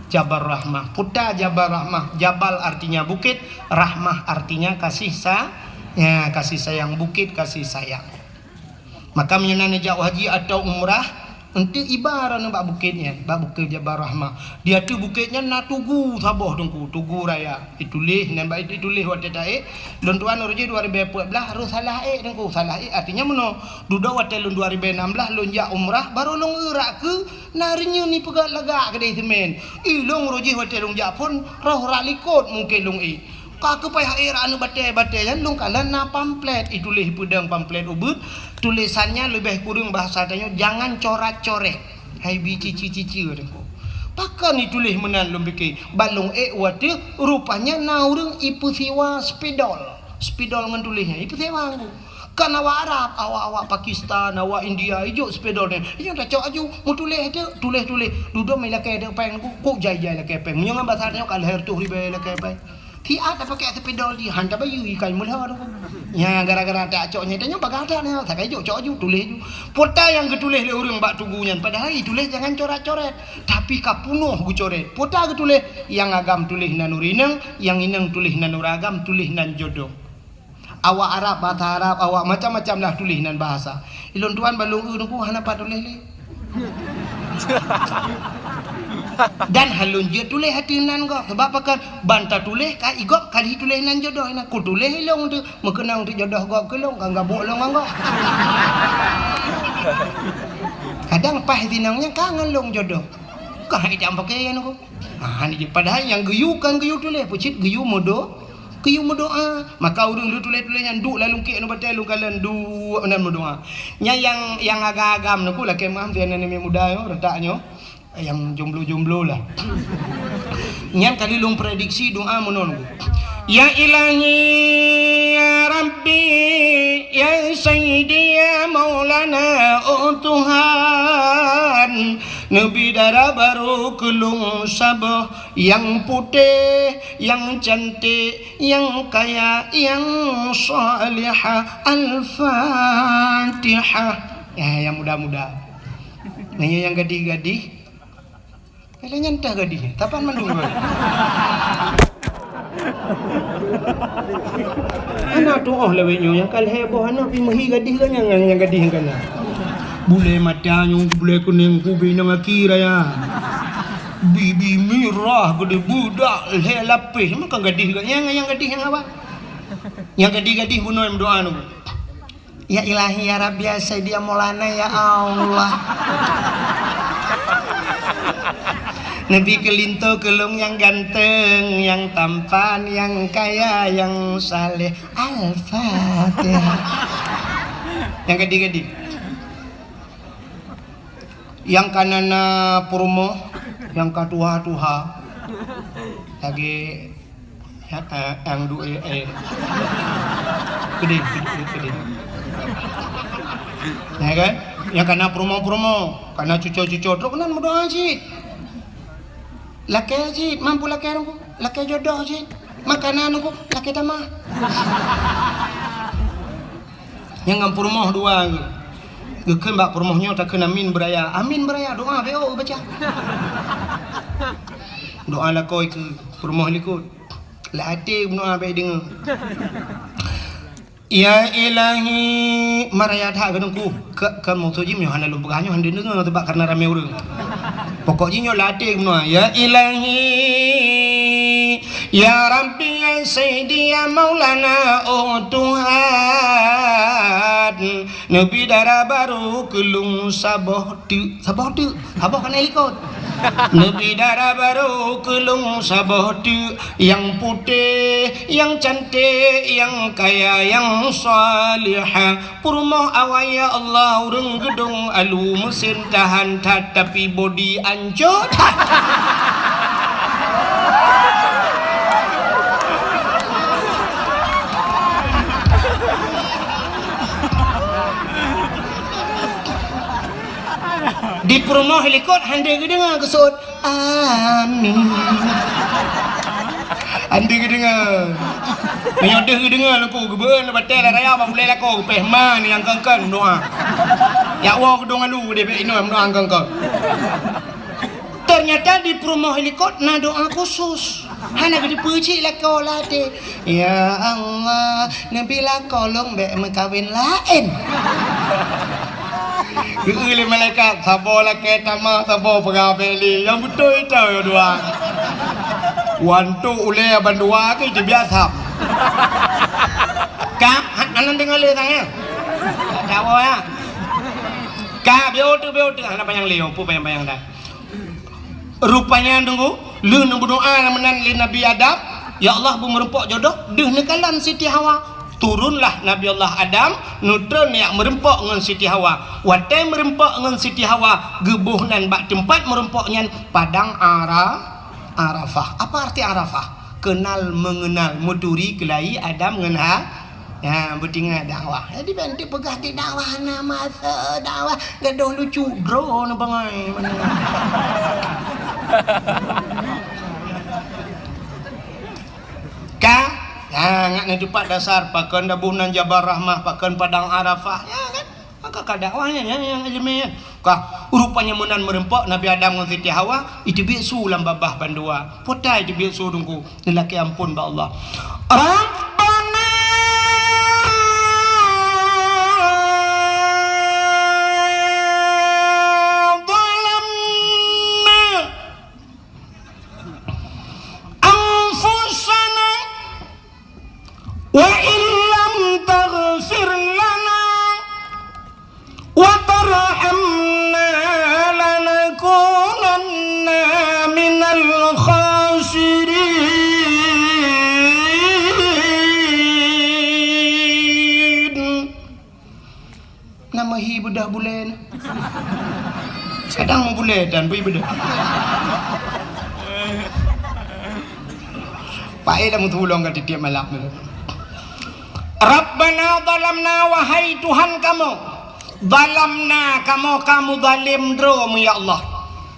Jabal Rahmah. Peue ta Jabal Rahmah? Jabal artinya bukit, rahmah artinya kasih sa-, ya, kasih sayang. Bukit kasih sayang. Maka meunyoe na neujak haji atau umrah, eunteuk iba droeneuh bak bukét nyan, bak bukét Jabal Rahmah. Di ateueh bukét nyan na tugu saboh, Teungku, tugu raya. Ituléh, nyan bak ituléh watée taék, lôn tuan uroe jih dua ribée peuet blaih, roh salah ék, Teungku, salah ék artinya meunoe. Dudoe watée lôn dua ribée nam blaih lôn jak umrah, barô lôn eu rak keu na reunyeun ipeugét lagak keudeh seumén. Ilôn uroe jih watée lôn jak phon, roh rak likot mungken lôn ék. Ka keupai hai rak aneuëk batée-batée nyan lôn kalon na pamflet, ituléh peudong pamflet ubit, tulésan nyan leubeh kureueng bahasa tanyoe, "Jangan corat-coret." Hai bi cici-cici Teungku. Pakon ituléh meunan lôn pike, ban lôn ék watée rupanya na ureuëng ipeusiwa spidol. Spidol ngon tuléh nyan ipeusiwa Teungku. Kan awak Arab, awak-awak Pakistan, awak India, ijok spidol nyan. Ijok tacok aju, meutuléh teuk, tuléh-tuléh. Dudoe mé lakée teuk péng Teungku, kok jai-jai lakée péng. Meunyoe ngon basa tanyoe ka lhée reutôh ribée lakée péng. Siat tapakée spidol jih, han tabayeue ikai meulhô Teungku. Nya gara-gara tacok nyan tanyoe bagah that nyoe, sakai jok cok aju, tuléh aju. Peue ta nyang geutuléh lé ureuëng bak tugu nyan, padahai ituléh jangan coret-coret. Tapi ka peunoh geucoret. Peue ta geutuléh, nyang agam tuléh nan ureuëng inong, nyang inong tuléh nan ureuëng agam, tuléh nan jodoh. Awak Arab, basa Arab, awak macam-macam lah tuléh nan bahasa. Ilôn tuan ban lôn eu Teungku hana pat tuléh lé. Dan han lôn jeuet tuléh ateueh nan gob. Sabab pakon? Ban tatuléh ka i gob ka lheueh tuléh nan jodoh. Inan kutuléh ilôn teuk, meukeunong teuk jodoh gob keu lôn, ka gabuk lôn ngon gob. Kadang paih sinong nyan ka ngon lôn jodoh. Ka hai jak pakée nyan Teungku. Ha, ni jih. Padahai nyang geuyue kan geuyue tuléh, peucit geuyue meudo-, geuyue meudoá. Maka ureuëng lheueh tuléh-tuléh nyan duek lam lungkiek ngon batée lôn kalon duek nan meudoá. Nyan nyang, nyang agam-agam Teungku lakée meuam sian aneuk muda nyoe, reutak nyoe. Nyang jomblo-jomblo lah. Nyan kali lôn prediksi doá meunoe Teungku. Ya Ilahi, ya Rabbi, ya Sayyidi, ya Maulana, oh Tuhan, neubi dara barô keu lôn saboh, nyang putéh, nyang cantik, nyang kaya, nyang salihah. Al-Fatihah. Eh, nyang muda-muda. Nanya nyang gadih-gadih. Lé nyan teuh gadih, tapan mandum. Hana tuoh lawét nyoe nyang ka lhée boh aneuk pih meuhi gadih geuh nyang, nyang gadih nyang kana. Bulée mata nyoe, bulée kunéng, kubi nyang aki raya. Bibi mirah geude budak lhée lapéh, meukan gadih geuh nyang, nyang gadih nyang apa? Nyang gadih-gadih bunoe meudoá nyoe. Ya Ilahi, ya Rabbi, ya Sayyidi, ya Maulana, ya Allah. Neubi keu linto keu lôn nyang ganteng, nyang tampan, nyang kaya, nyang saleh. Al-Fatihah. Nyang gadih-gadih. Nyang ka na-na peurumoh, nyang ka tuha-tuha. Lagée Ya, eh, nyang duek, eh, eh. Keudeh, keudeh, keudeh. Ya kan? Nyang kana peurumoh-peurumoh, kana cuco-cuco, trok nan meudoá cit. Lakée cit, mampu lakée Teungku, lakée jodoh cit. Makanan Teungku, lakée tamah. Nyang ngon peurumoh dua geuh. Geukheun bak peurumoh nyoe takheun amin beuraya. Amin beuraya, doá B O geubaca. Doá lakoe keu peurumoh likot. Lam até meudoá bèk deungoe. Ya Ilahi, maraya that keu Teungku. Ka, ka meusoe jih meunyoe hana lôn peugah nyoe hana deungoe, sabab karena ramé ureueng. Pokok jih nyoe lam até meudoá, "Ya Ilahi, Ya Rabbi, ya Sayyidi, ya Maulana, oh Tuhan, neubi dara barô keu lôn saboh teuk. Saboh teuk, saboh ka na likot. Neubi dara barô keu lôn saboh teuk, nyang putéh, nyang canték, nyang kaya, nyang salihah. Peurumoh awai, ya Allah, ureuëng geudong alu, meusin tahan that, tapi bodi ancô that. Di peurumoh likot hana geudeungoe geuseuôt. Amin. Hana geudeungoe. Meunyoe deuh geudeungoe leuku geubeueun batée lam raya bak ulée lakoe geupéh ma nyang kön-kön doa. Yak woe geudong alu deh bék inoe doa kön-kön. Ternyata di peurumoh likot na doa khusus. Hana geuteupeue cit lakoe lam até. Ya Allah, neubi lakoe lôn bék meukawen laén. Geu lé malaikat, saboh lakée tamah, saboh peugah bék lé. Nyang beutôi ito dua. Wantok ulée bandua ke itu biasa. Ka, ha-, anan deungoe lé sang ya. Tak tahu ya. Ka, biar tu, biar tu. Hana panyang lé, apa panyang-panyang dah. Rupanya, tunggu, lheueh neubeudoa meunan lé Nabi Adam, "Ya Allah, beu meureumpok jodoh," deuh neukalon Siti Hawa. Turunlah Nabi Allah Adam, neutron jak meureumpok ngon Siti Hawa. Watée meureumpok ngon Siti Hawa, geuboh nan bak teumpat meureumpok nyan Padang Ara-, Arafah. Apa arti Arafah? Kenal mengenal, meuturi keulayi Adam ngon Ha-, Ya, beutingat dakwah. Jadi, ban teupeugah di dakwah na masa dakwah, gadoh lucu droe na bangai. Ka? Ya, ngat na teupat dasar, pakon daboh nan Jabal Rahmah, pakon Padang Arafah. Ya, kan? Maka ka dakwah nyan, nyan, nyang ileumèe nyan. Ka, rupanya meunan meureumpok Nabi Adam ngon Siti Hawa, iteubiet su lam babah bandua. Peue ta iteubiet su teungku, neulakèe amphon bak Allah. Rabbana zalamna anfusana wa illam taghfir lana wa tarhamna lanakunanna minal khasirin. Na meuhi beudoh bulèe na. Kadang meubulèe dan bui beudoh. Paéh lam tulông ka tiep-tiep malam. Rabbana zalamna, wahai Tuhan kamoe, zalamna, kamoe ka meuzalém droe mu, ya Allah.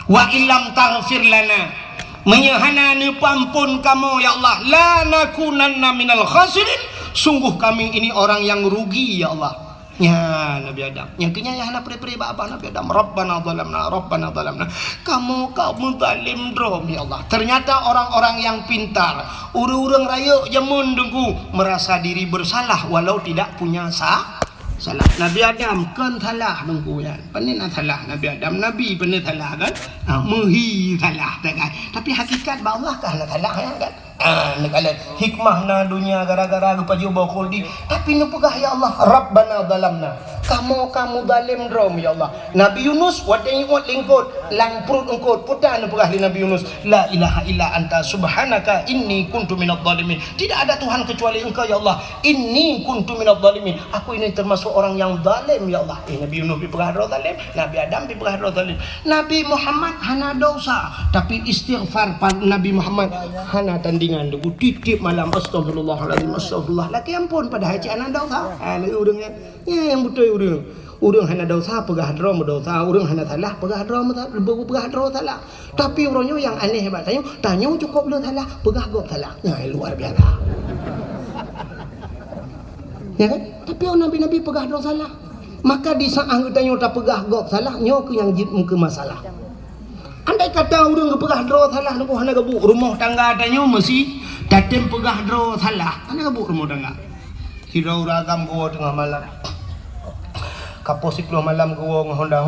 Wa illam taghfir lana, meunyoe hana neupeuamphon kamoe, ya Allah, lanakunanna minal khasirin, sungguh kami ini orang yang rugi, ya Allah. Nyan Nabi Adam. Nyang keu nyan nyang hana pré-pré bak babah Nabi Adam. Rabbana zalamna, Rabbana zalamna. Kamoe ka meuzalém droe, ya Allah. Ternyata orang-orang yang pintar, ureueng-ureueng rayeuk jameun teungku, merasa diri bersalah walau tidak punya sa-, salah. Nabi Adam kon salah teungku nyan. Pane na salah Nabi Adam? Nabi pane salah kan? Ha, meuhi salah, tak kan? Tapi hakikat bak Allah ka hana salah, ya kan? Ah, neukalon hikmah na donya gara-gara geupajoh boh khuldi. Tapi neupeugah, "Ya Allah, Rabbana zalamna." Kamoe ka meuzalém droe, ya Allah. Nabi Yunus, watèe iuet lé eungkôt, lam pruet eungkôt, peue ta neupeugah lé Nabi Yunus, "La ilaha illa anta subhanaka inni kuntu minadh dhalimin." Tidak ada Tuhan kecuali Engkau, ya Allah. "Inni kuntu minadh dhalimin." Aku ini termasuk orang yang zalim, ya Allah. Eh, Nabi Yunus dipeugah droe zalim, Nabi Adam dipeugah droe zalim. Nabi Muhammad hana dosa, tapi istighfar pa-, Nabi Muhammad hana tandingan. Tiep-tiep malam, "Astagfirullahalazim, astagfirullah." Lakèe amphon, padahai cit hana dosa. Ha, lagèe ureueng nyan. Nyan nyang beutôi ureueng. Ureueng hana dosa, peugah droe meudosa. Ureueng hana salah, peugah droe meusa-, peugah droe salah. Tapi uroe nyoe nyang aneh bak tanyoe, tanyoe cukôp le salah, peugah gob salah. Nyan luar biasa. Ya kan? Tapi nabi-nabi peugah droe salah. Maka di saat geutanyoe tapeugah gob salah, nyoe keuh nyang jeuet meukeue masalah. Andai kata ureueng geupeugah droe salah, nyoe hana geubuet rumoh tangga tanyoe meusi tatem peugah droe salah. Hana geubuet rumoh tangga. Sidroe ureueng agam geuwoe teungoh malam. Ka poh siploh malam geuwoe ngon honda.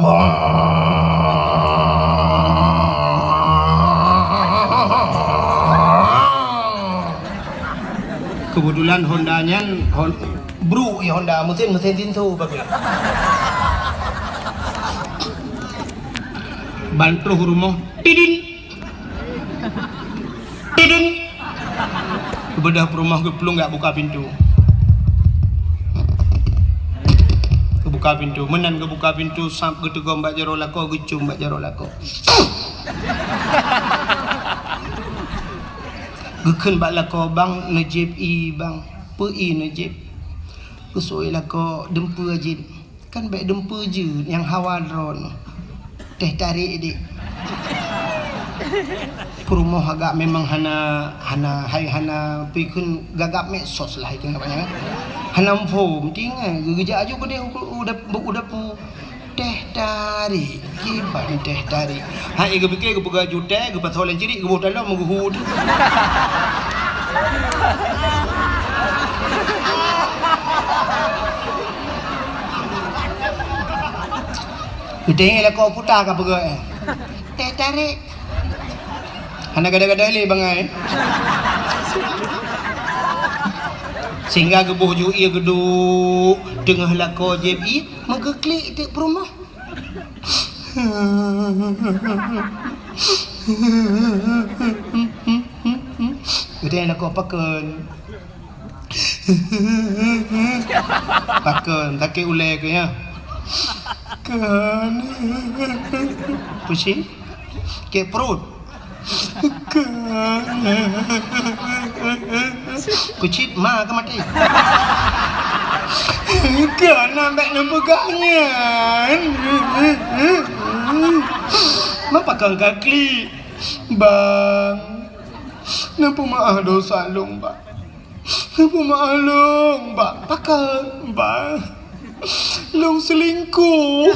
Keubeutulan Honda nyan, Hon-, bruk i Honda, meusén, meusén tinso bagoe. Ban troh rumoh, tidin. Tidin. Geubeudôh peurumoh geuplueng jak buka pintoe. Geubuka pintoe, meunan geubuka pintoe, sab geuteugom bak jaroe lakoe, geucôm bak jaroe lakoe. Geukheun bak lakoe, "Bang, neujieb ie, Bang." "Peue ie neujieb?" Geuseuôt lakoe, "Dumpeue jieb." "Kan bèk dumpeue jeuet, nyang hawa droeneuh." "Teh tarék, Dek." Peurumoh agak memang hana, hana, hai, hana peue kheun, gagap medsos lah ikheun, hana muphom. Tinggai, geujak aju keudeh u, u dap-, u dapu. "Teh tarék, kiban teh tarék." Hai, geupike, geupeugah jutée, geupasoe lam cirik, geuboh dalam, geuhue. Geutanyong lakoe puta ka peugah, eh. "Teh tarék." Hana gadôh-gadôh lé bangai. Sehingga geuboh ju ie geuduek teungoh lakoe jieb ie, meugeuklik teuk peurumoh. Geutanyong lakoe, "Pakon?" "Pakon, sakét ulée keuh, ya?" "Kon." "Pusing?" "Sakét pruet?" "Kon." "Keucit ma ka maté." "Kon, bèk neupeugah nyan." "Ma pakon ka klik?" "Bang, neupeumaáh dosa lôn, Bang." "Neupeumaáh lôn, Bang." "Pakon, Bang?" "Lôn seulingkuh."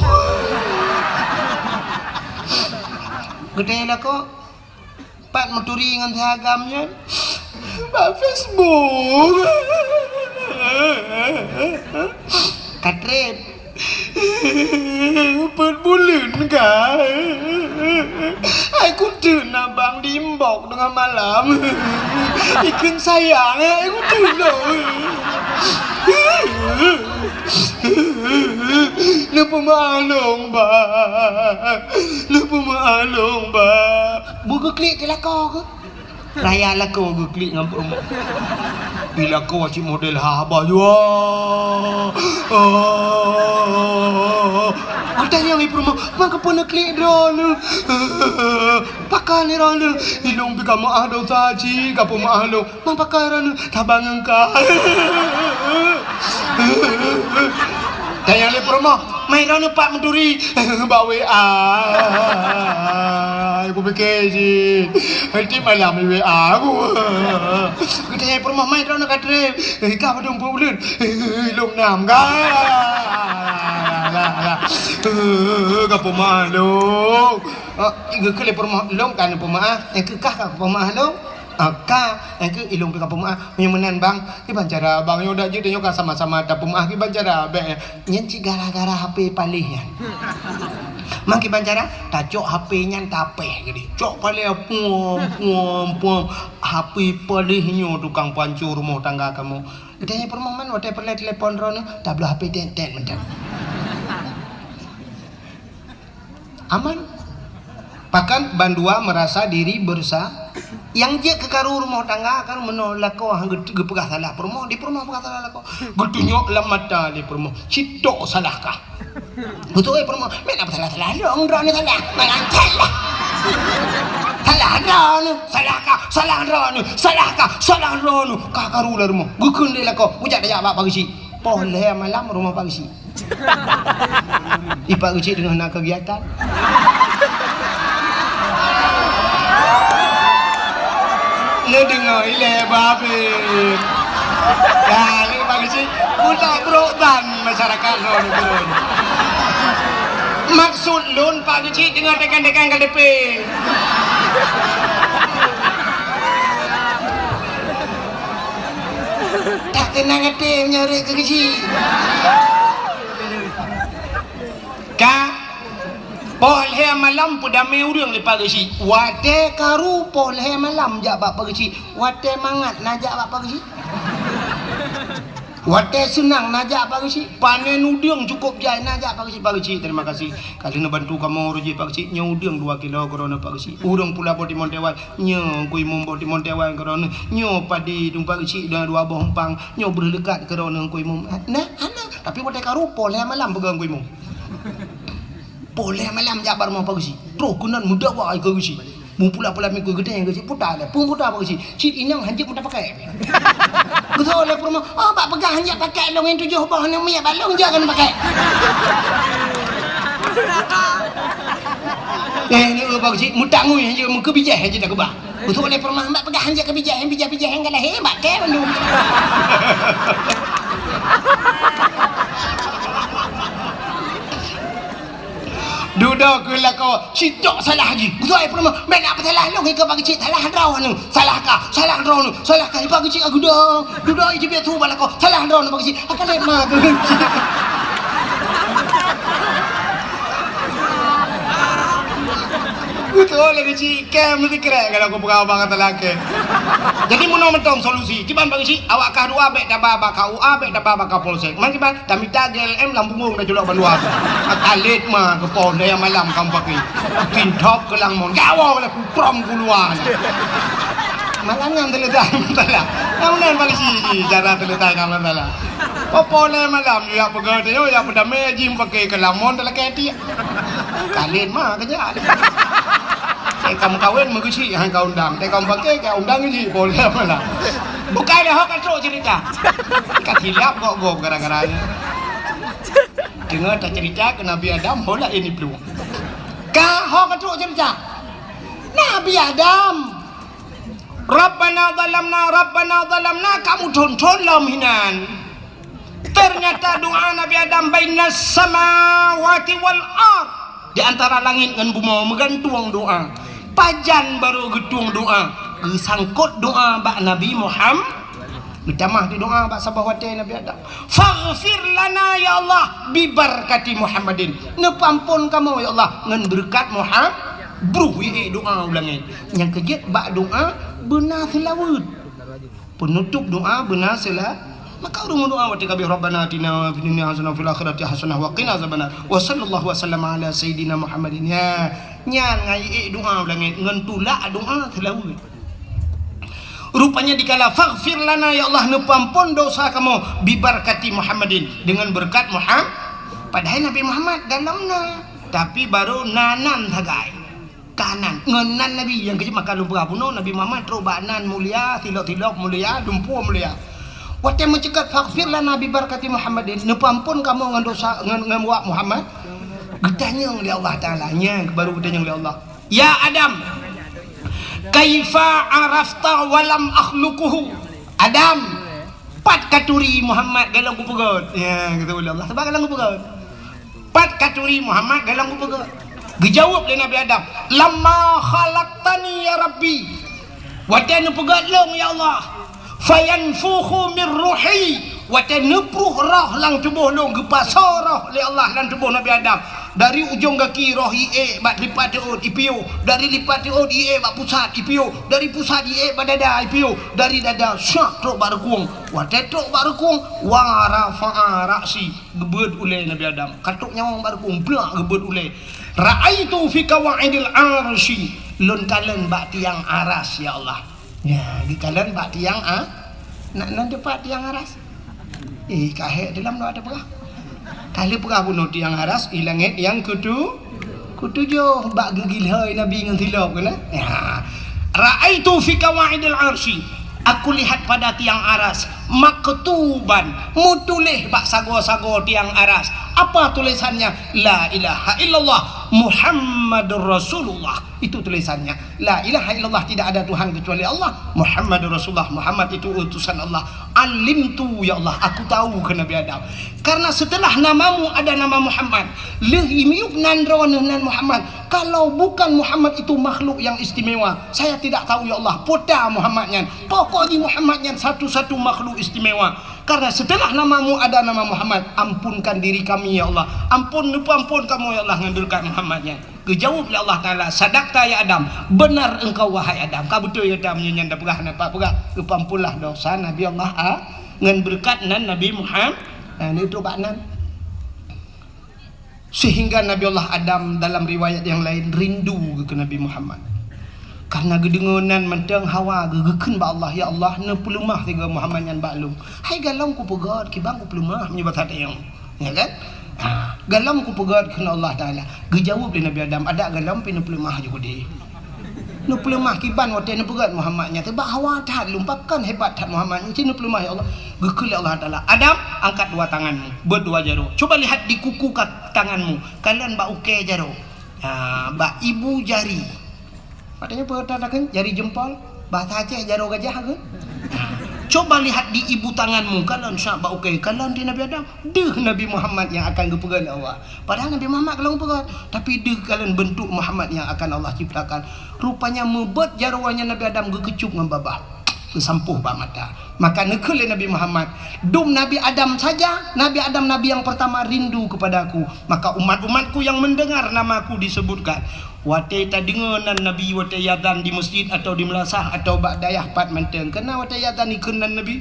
Geutanyong lakoe, "Pat meuturi ngon si agam nyan?" "Bak Facebook." "Ka treb?" "Peuet buleuen ka. Hai kuteuk na bang di inbox teungoh malam. Ikheun sayang, hai kuteuk lôn." "Neupeumaáh lôn, Bang. Neupeumaáh lôn, Bang." Beu geuklik di lakoe keuh. Raya lakoe geuklik ngon peurumoh. Di lakoe cit model haba jua. Oh. Watèe nyan di peurumoh, "Ma keupeue neuklik droeneuh?" "Pakon droeneuh?" "Ilôn pih ka meuáh dosa cit, ka peumeuáh lôn." "Ma pakon droeneuh?" "Saban ngon ka." Tanyong lé peurumoh, "Ma droeneuh pat meuturi?" "Bak W A." Kupike cit. Tiep malam di W A ku. Geutanyong peurumoh, "Ma droeneuh ka treb?" "Ka padum peuet buleuen?" "Lôn nam ka." "Ka peumeuáh lôn." Oh, geukheun lé peurumoh, "Lôn ka neupeumaáh, nyang keu kah ka peumeuáh lôn?" "Ah, ka, nyang keu ilôn pih ka peumeuáh." "Meunyoe meunan, Bang, kiban cara, Bang, nyoe dak jeuet nyoe ka sama-sama tapeumeuáh, kiban cara, bèk nyan cit gara-gara H P paléh nyan." "Ma kiban cara?" "Tacok H P nyan tapéh keudéh. Cok paléh puom, puom, puom. H P paléh nyoe tukang pancô rumoh tangga kamoe." Geutanyong peurumoh, "Man watèe peureulèe telepon droeneuh, tabloe H P tét-tét mantong." Aman. Bahkan bandua merasa diri bersa-, nyang jeuet keu karu rumoh tangga kan meunoe lakoe han geu-, geupeugah salah peurumoh, di peurumoh peugah salah lakoe. Geutunyok lam mata lé peurumoh, "Sitok salah kah?" Beutôi peurumoh, "Meunan salah-salah lôn, droeneuh salah. Meunan salah. Salah droeneuh, salah kah, salah droeneuh, salah kah, salah droeneuh." Ka karu lam rumoh. Geukheun lé lakoe, geujak tajak bak Pak Geuchik. Poh lhèe malam rumoh Pak Geuchik. Di Pak Geuchik teungoh na kegiatan. Neudeungoe ilèe babeh. Ka lé Pak Geuchik, buta brok dan masyarakat lôn turun. Maksud lôn Pak Geuchik teungoh tekan-tekan K T P. Tak keunong até meunyoe rhot keu Geuchik. Ka, poh lhèe malam peudamé ureueng lé Pak Geuchik. Watèe karu poh lhèe malam jak bak Pak Geuchik. Watèe mangat na jak bak Pak Geuchik. Watée seunang na jak Pak Geuchik, panen udeueng cukôp jai na jak Pak Geuchik, Pak Geuchik, terima kasih. Ka lheueh neubantu kamoe uroe jih Pak Geuchik, nyoe udeueng dua kilo keudroe neuh Pak Geuchik. Ureueng pula boh timon teuwan, nyoe Teungku Imum boh timon teuwan keudroe neuh, nyoe padi dum Pak Geuchik dua, dua boh umpang, nyoe breuh leukat keudroe neuh Teungku Imum. Nah, hana, tapi watée ka rupoh lhée malam peugah Teungku Imum. Poh lhée malam jak bak rumoh Pak Geuchik. Troh keunan meudakwa keu Geuchik. Meupula-pula mikui geutanyoe Geuchik puta lé. Peue puta Pak Geuchik? Cit inong hanjeuet meuta pakèk. Geutôi lé peurumoh, "Oh, bak peugah hanjeuet pakèk lôn nyan tujoh boh aneuk miet bak lôn jak keuneuk pakèk." Eh, ni Pak Geuchik meutangui hanjeuet meukeubijéh hanjeuet dak keubah. Beutôi lé peurumoh, bak peugah hanjeuet keubijéh, bijéh-bijéh nyang ka lahé bak kèe bandum. Dudoe keu lakoe, sitok salah jih. Geutanyoe peurumoh, bèk na peusalah lôn, ikeu Pak Geuchik salah droeneuh, salah kah, salah droeneuh, salah kah. Pak Geuchik ka geudong, dudoe jih biasa bak lakoe, salah droeneuh Pak Geuchik. Akan lé ma keu Geuchik. Beutôi lé Geuchik, kém meusikrek kalau kupeugah bak kata lagèe. Jadi meunoe mantong solusi. Kiban Pak Geuchik, awak kah dua bèk taba bak K U A, bèk taba bak Kapolsek. Man kiban, tamita G L M lam punggong taculok bandua. Akalét ma keupoh daya malam kam pakai. Tintop keu langmon. Gawa lé kukrom keuluwa. Malam nyan teuleutai masalah. Nyang meunan Pak Geuchik jih cara teuleutai ngon masalah. Poh-poh lhée malam, jak peugah teuh, jak peudamé jih pakai keu langmon teulakèe tiek. Kalén ma keujak. Teuka meukawen meuguci han ka undang. Teuka meupaké ka undang jih boleh malah. Bukai lé ho ka trok cerita. Ka silap gok-gok gara-gara nyan. Deungoe tacerita keu Nabi Adam, ho lah ini plueng. Ka ho ka trok cerita. Nabi Adam. Rabbana zalamna, Rabbana zalamna, kamu thon-thon lom hinan. Ternyata doa Nabi Adam bainas samawati wal ard, di antara langit ngon bumoe meugantung doa. Pajan barô geutueng doa, geusangkot doa bak Nabi Muham-, geutamah di doa bak saboh watèe Nabi Adam. Faghfir lana ya Allah bibarakati Muhammadin. Neupeuampon kamoe ya Allah ngon beureukat Muham-, bruh ié doa u langét. Nyang keujeuet bak doa beuna seulaweuet. Peunutôp doa beuna seula-, maka ureueng meudoa watèe ka abéh, "Rabbana atina fid dunya hasanah wa fil akhirati hasanah wa qina azabannar." Wa sallallahu wa sallama ala sayyidina Muhammadin. Nya, nyan ngai ék doa u langét ngon tulak doa seulaweuet. Rupanya dikala, "Faghfir lana, ya Allah, neupeuampon dosa kamoe, bibarakati Muhammadin, dengan berkat Muham-," padahai Nabi Muhammad dalam na, tapi barô na nan sagai. Ka nan, ngon nan Nabi nyang keujeuet maka lôn peugah bunoe, Nabi Muhammad trok bak nan mulia, silop-silop mulia, dumpeue mulia. Watèe meuceukat, "Faghfir lana bi barakati Muhammadin," neupeuampon kamoe ngon dosa, ngon, ngon wak Muhammad. Geutanyong lé Allah Taala, nyan baru geutanyong lé Allah, "Ya Adam, kaifa arafta wa lam akhluquhu?" Adam, pat katuri Muhammad golom kupeugöt? Ya, geutanyong lé Allah, sabab golom kupeugöt. Pat katuri Muhammad golom kupeugöt? Geujaweueb lé Nabi Adam, "Lamma khalaqtani ya Rabbi." Watèe neupeugöt lôn, ya Allah. "Fayanfukhu min ruhi." Watèe neupruh roh lam tuboh lôn, geupasoe roh lé Allah lam tuboh Nabi Adam. Dari ujong gaki roh ié bak lipat teuôt ipiôh, dari lipat teuôt ié bak pusat ipiôh, dari pusat ié bak dada ipiôh, dari dada syak trok bak reukung. Watèe trok bak reukung, wa rafa'a ra'si. Geubeuet ulèe Nabi Adam. Ka trok nyawöng bak reukung, blak geubeuet ulèe. "Ra'aitu fi qawaidil arsy." Lôn kalon bak tiang aras, ya Allah. Ya, geukalon bak tiang a-, na, na dipat tiang aras? Eh, ka hék dalam doa teupeugah. Ka lheueh peugah bunoe tiang aras, i langét nyang keutu-, keutujoh, bak geugilhôi Nabi ngon silop keunan. Ya. "Ra'aitu fi qawaidil arsy." Aku lihat pada tiang aras, maktuban, meutuléh bak sagoe-sagoe tiang aras. Apa tulisannya? "La ilaha illallah Muhammadur Rasulullah." Itu tulisannya. "La ilaha illallah, tidak ada Tuhan kecuali Allah. Muhammadur Rasulullah, Muhammad itu utusan Allah. Alimtu, ya Allah, aku tahu," kheun Nabi Adam. "Karena setelah namamu ada nama Muhammad, lheueh miyueb nan droeneuh nan Muhammad. Kalau bukan Muhammad itu makhluk yang istimewa, saya tidak tahu, ya Allah, peue ta Muhammad nyan. Pokok jih Muhammad nyan satu-satu makhluk istimewa. Karena setelah namamu ada nama Muhammad, ampunkan diri kami, ya Allah. Ampun, neupeuampon kamoe, ya Allah, ngon beureukat Muhammad nyan." Geujaweueb lé Allah Taala, "Sadaqta ya Adam, benar engkau wahai Adam." Ka beutôi gata meunyoe nyan tapeugah, na pat peugah, geupeuamponlah dosa Nabi Allah A-, Ngon beureukat nan Nabi Muhammad, nah, neutrok bak nan. Sehingga Nabi Allah Adam dalam riwayat yang lain rindu keu Nabi Muhammad. Karena geudeungoe nan mantong Hawa geu-, geukheun bak Allah, "Ya Allah, neupeuleumah sigoe Muhammad nyan bak lôn." Hai galom kupeugét, kiban kupeuleumoh meunyoe basa tayong. Ya kan? Ha, galom kupeugét kheun Allah Taala. Geujaweueb lé Nabi Adam, "Adak galom pih neupeuleumah ju keudeh." Neupeuleumah kiban watée neupeugét Muhammad nyan, "Teuba Hawa that lôn, pakon hebat that Muhammad nyan, ci neupeuleumah ya Allah." Geukheun lé Allah Taala, "Adam, angkat dua tanganmu, beuet dua jaroe. Coba lihat di kuku ka-, tanganmu, kalon bak ukée jaroe. Ha, bak ibu jari." Maksudnya peue takheun jari jempol, bahasa Aceh jaroe gajah ke? Coba lihat di ibu tanganmu, kalon sab bak ukée, kalon di Nabi Adam, deuh Nabi Muhammad nyang akan geupeugét lé Allah. Padahal Nabi Muhammad ka lheueh geupeugét, tapi deuh kalon bentuk Muhammad nyang akan Allah ciptakan. Rupanya meubeuet jaroe nyan Nabi Adam geukeucup ngon babah, geusampôh bak mata. Maka neukheun lé Nabi Muhammad, "Dum Nabi Adam saja, Nabi Adam nabi yang pertama rindu kepada aku, maka umat-umatku yang mendengar namaku disebutkan." Watée tadeungoe nan Nabi, watée azan di meuseujid atawa di meulasah atawa bak dayah pat mantong, keunan watée azan ikheun nan Nabi,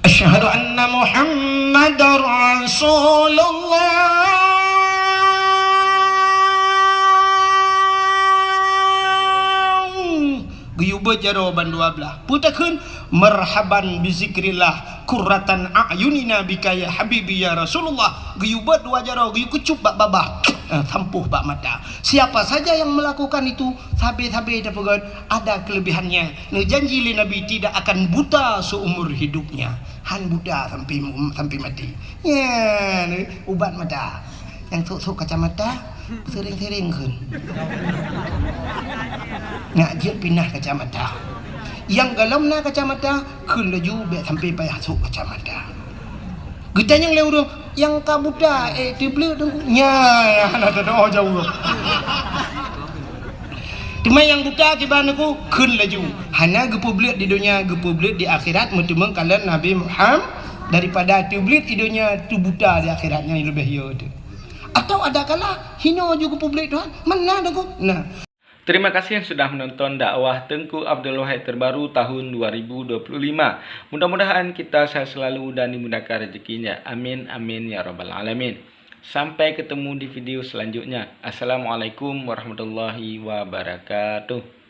"Asyhadu anna Muhammadar Rasulullah." Geuyue beuet jaroe bandua blaih. Peue takheun? "Marhaban bi zikrillah, qurratan a'yunina bika ya habibi ya Rasulullah." Geuyue beuet dua jaroe, geuyue keucup bak babah, eh, sampôh bak mata. Siapa saja yang melakukan itu, sabe-sabe tapeugét ada kelebihannya. Neujanji lé Nabi tidak akan buta seumur hidupnya. Han buta sampai, sampai mati. Nyan, ubat mata. Nyang sôk-sôk kacamata, sering-sering kheun. Nak jeuet pinah kacamata. Nyang galom na kacamata, kheun laju bék sampai payah sôk kacamata. Geutanyong lé ureuëng, "Nyang ka buta, eh, teubleuet Teungku?" Nyan, hana teudoh jaweueb. Teuma nyang buta kiban Teungku, kheun laju. Hana geupeubleuet di donya, geupeubleuet di akhirat, meuteumé kalon Nabi Muhammad, daripada teubleuet di donya, teubuta di akhirat, nyan leubeh yo teuh. Atau ada kala hino ju geupeubleuet Tuhan, mana Teungku? Nah. Terima kasih yang sudah menonton dakwah Teungku Abdul Wahid terbaru tahun dua ribu dua puluh lima. Mudah-mudahan kita sehat selalu dan dimudahkan rezekinya. Amin, amin, ya rabbal alamin. Sampai ketemu di video selanjutnya. Assalamualaikum warahmatullahi wabarakatuh.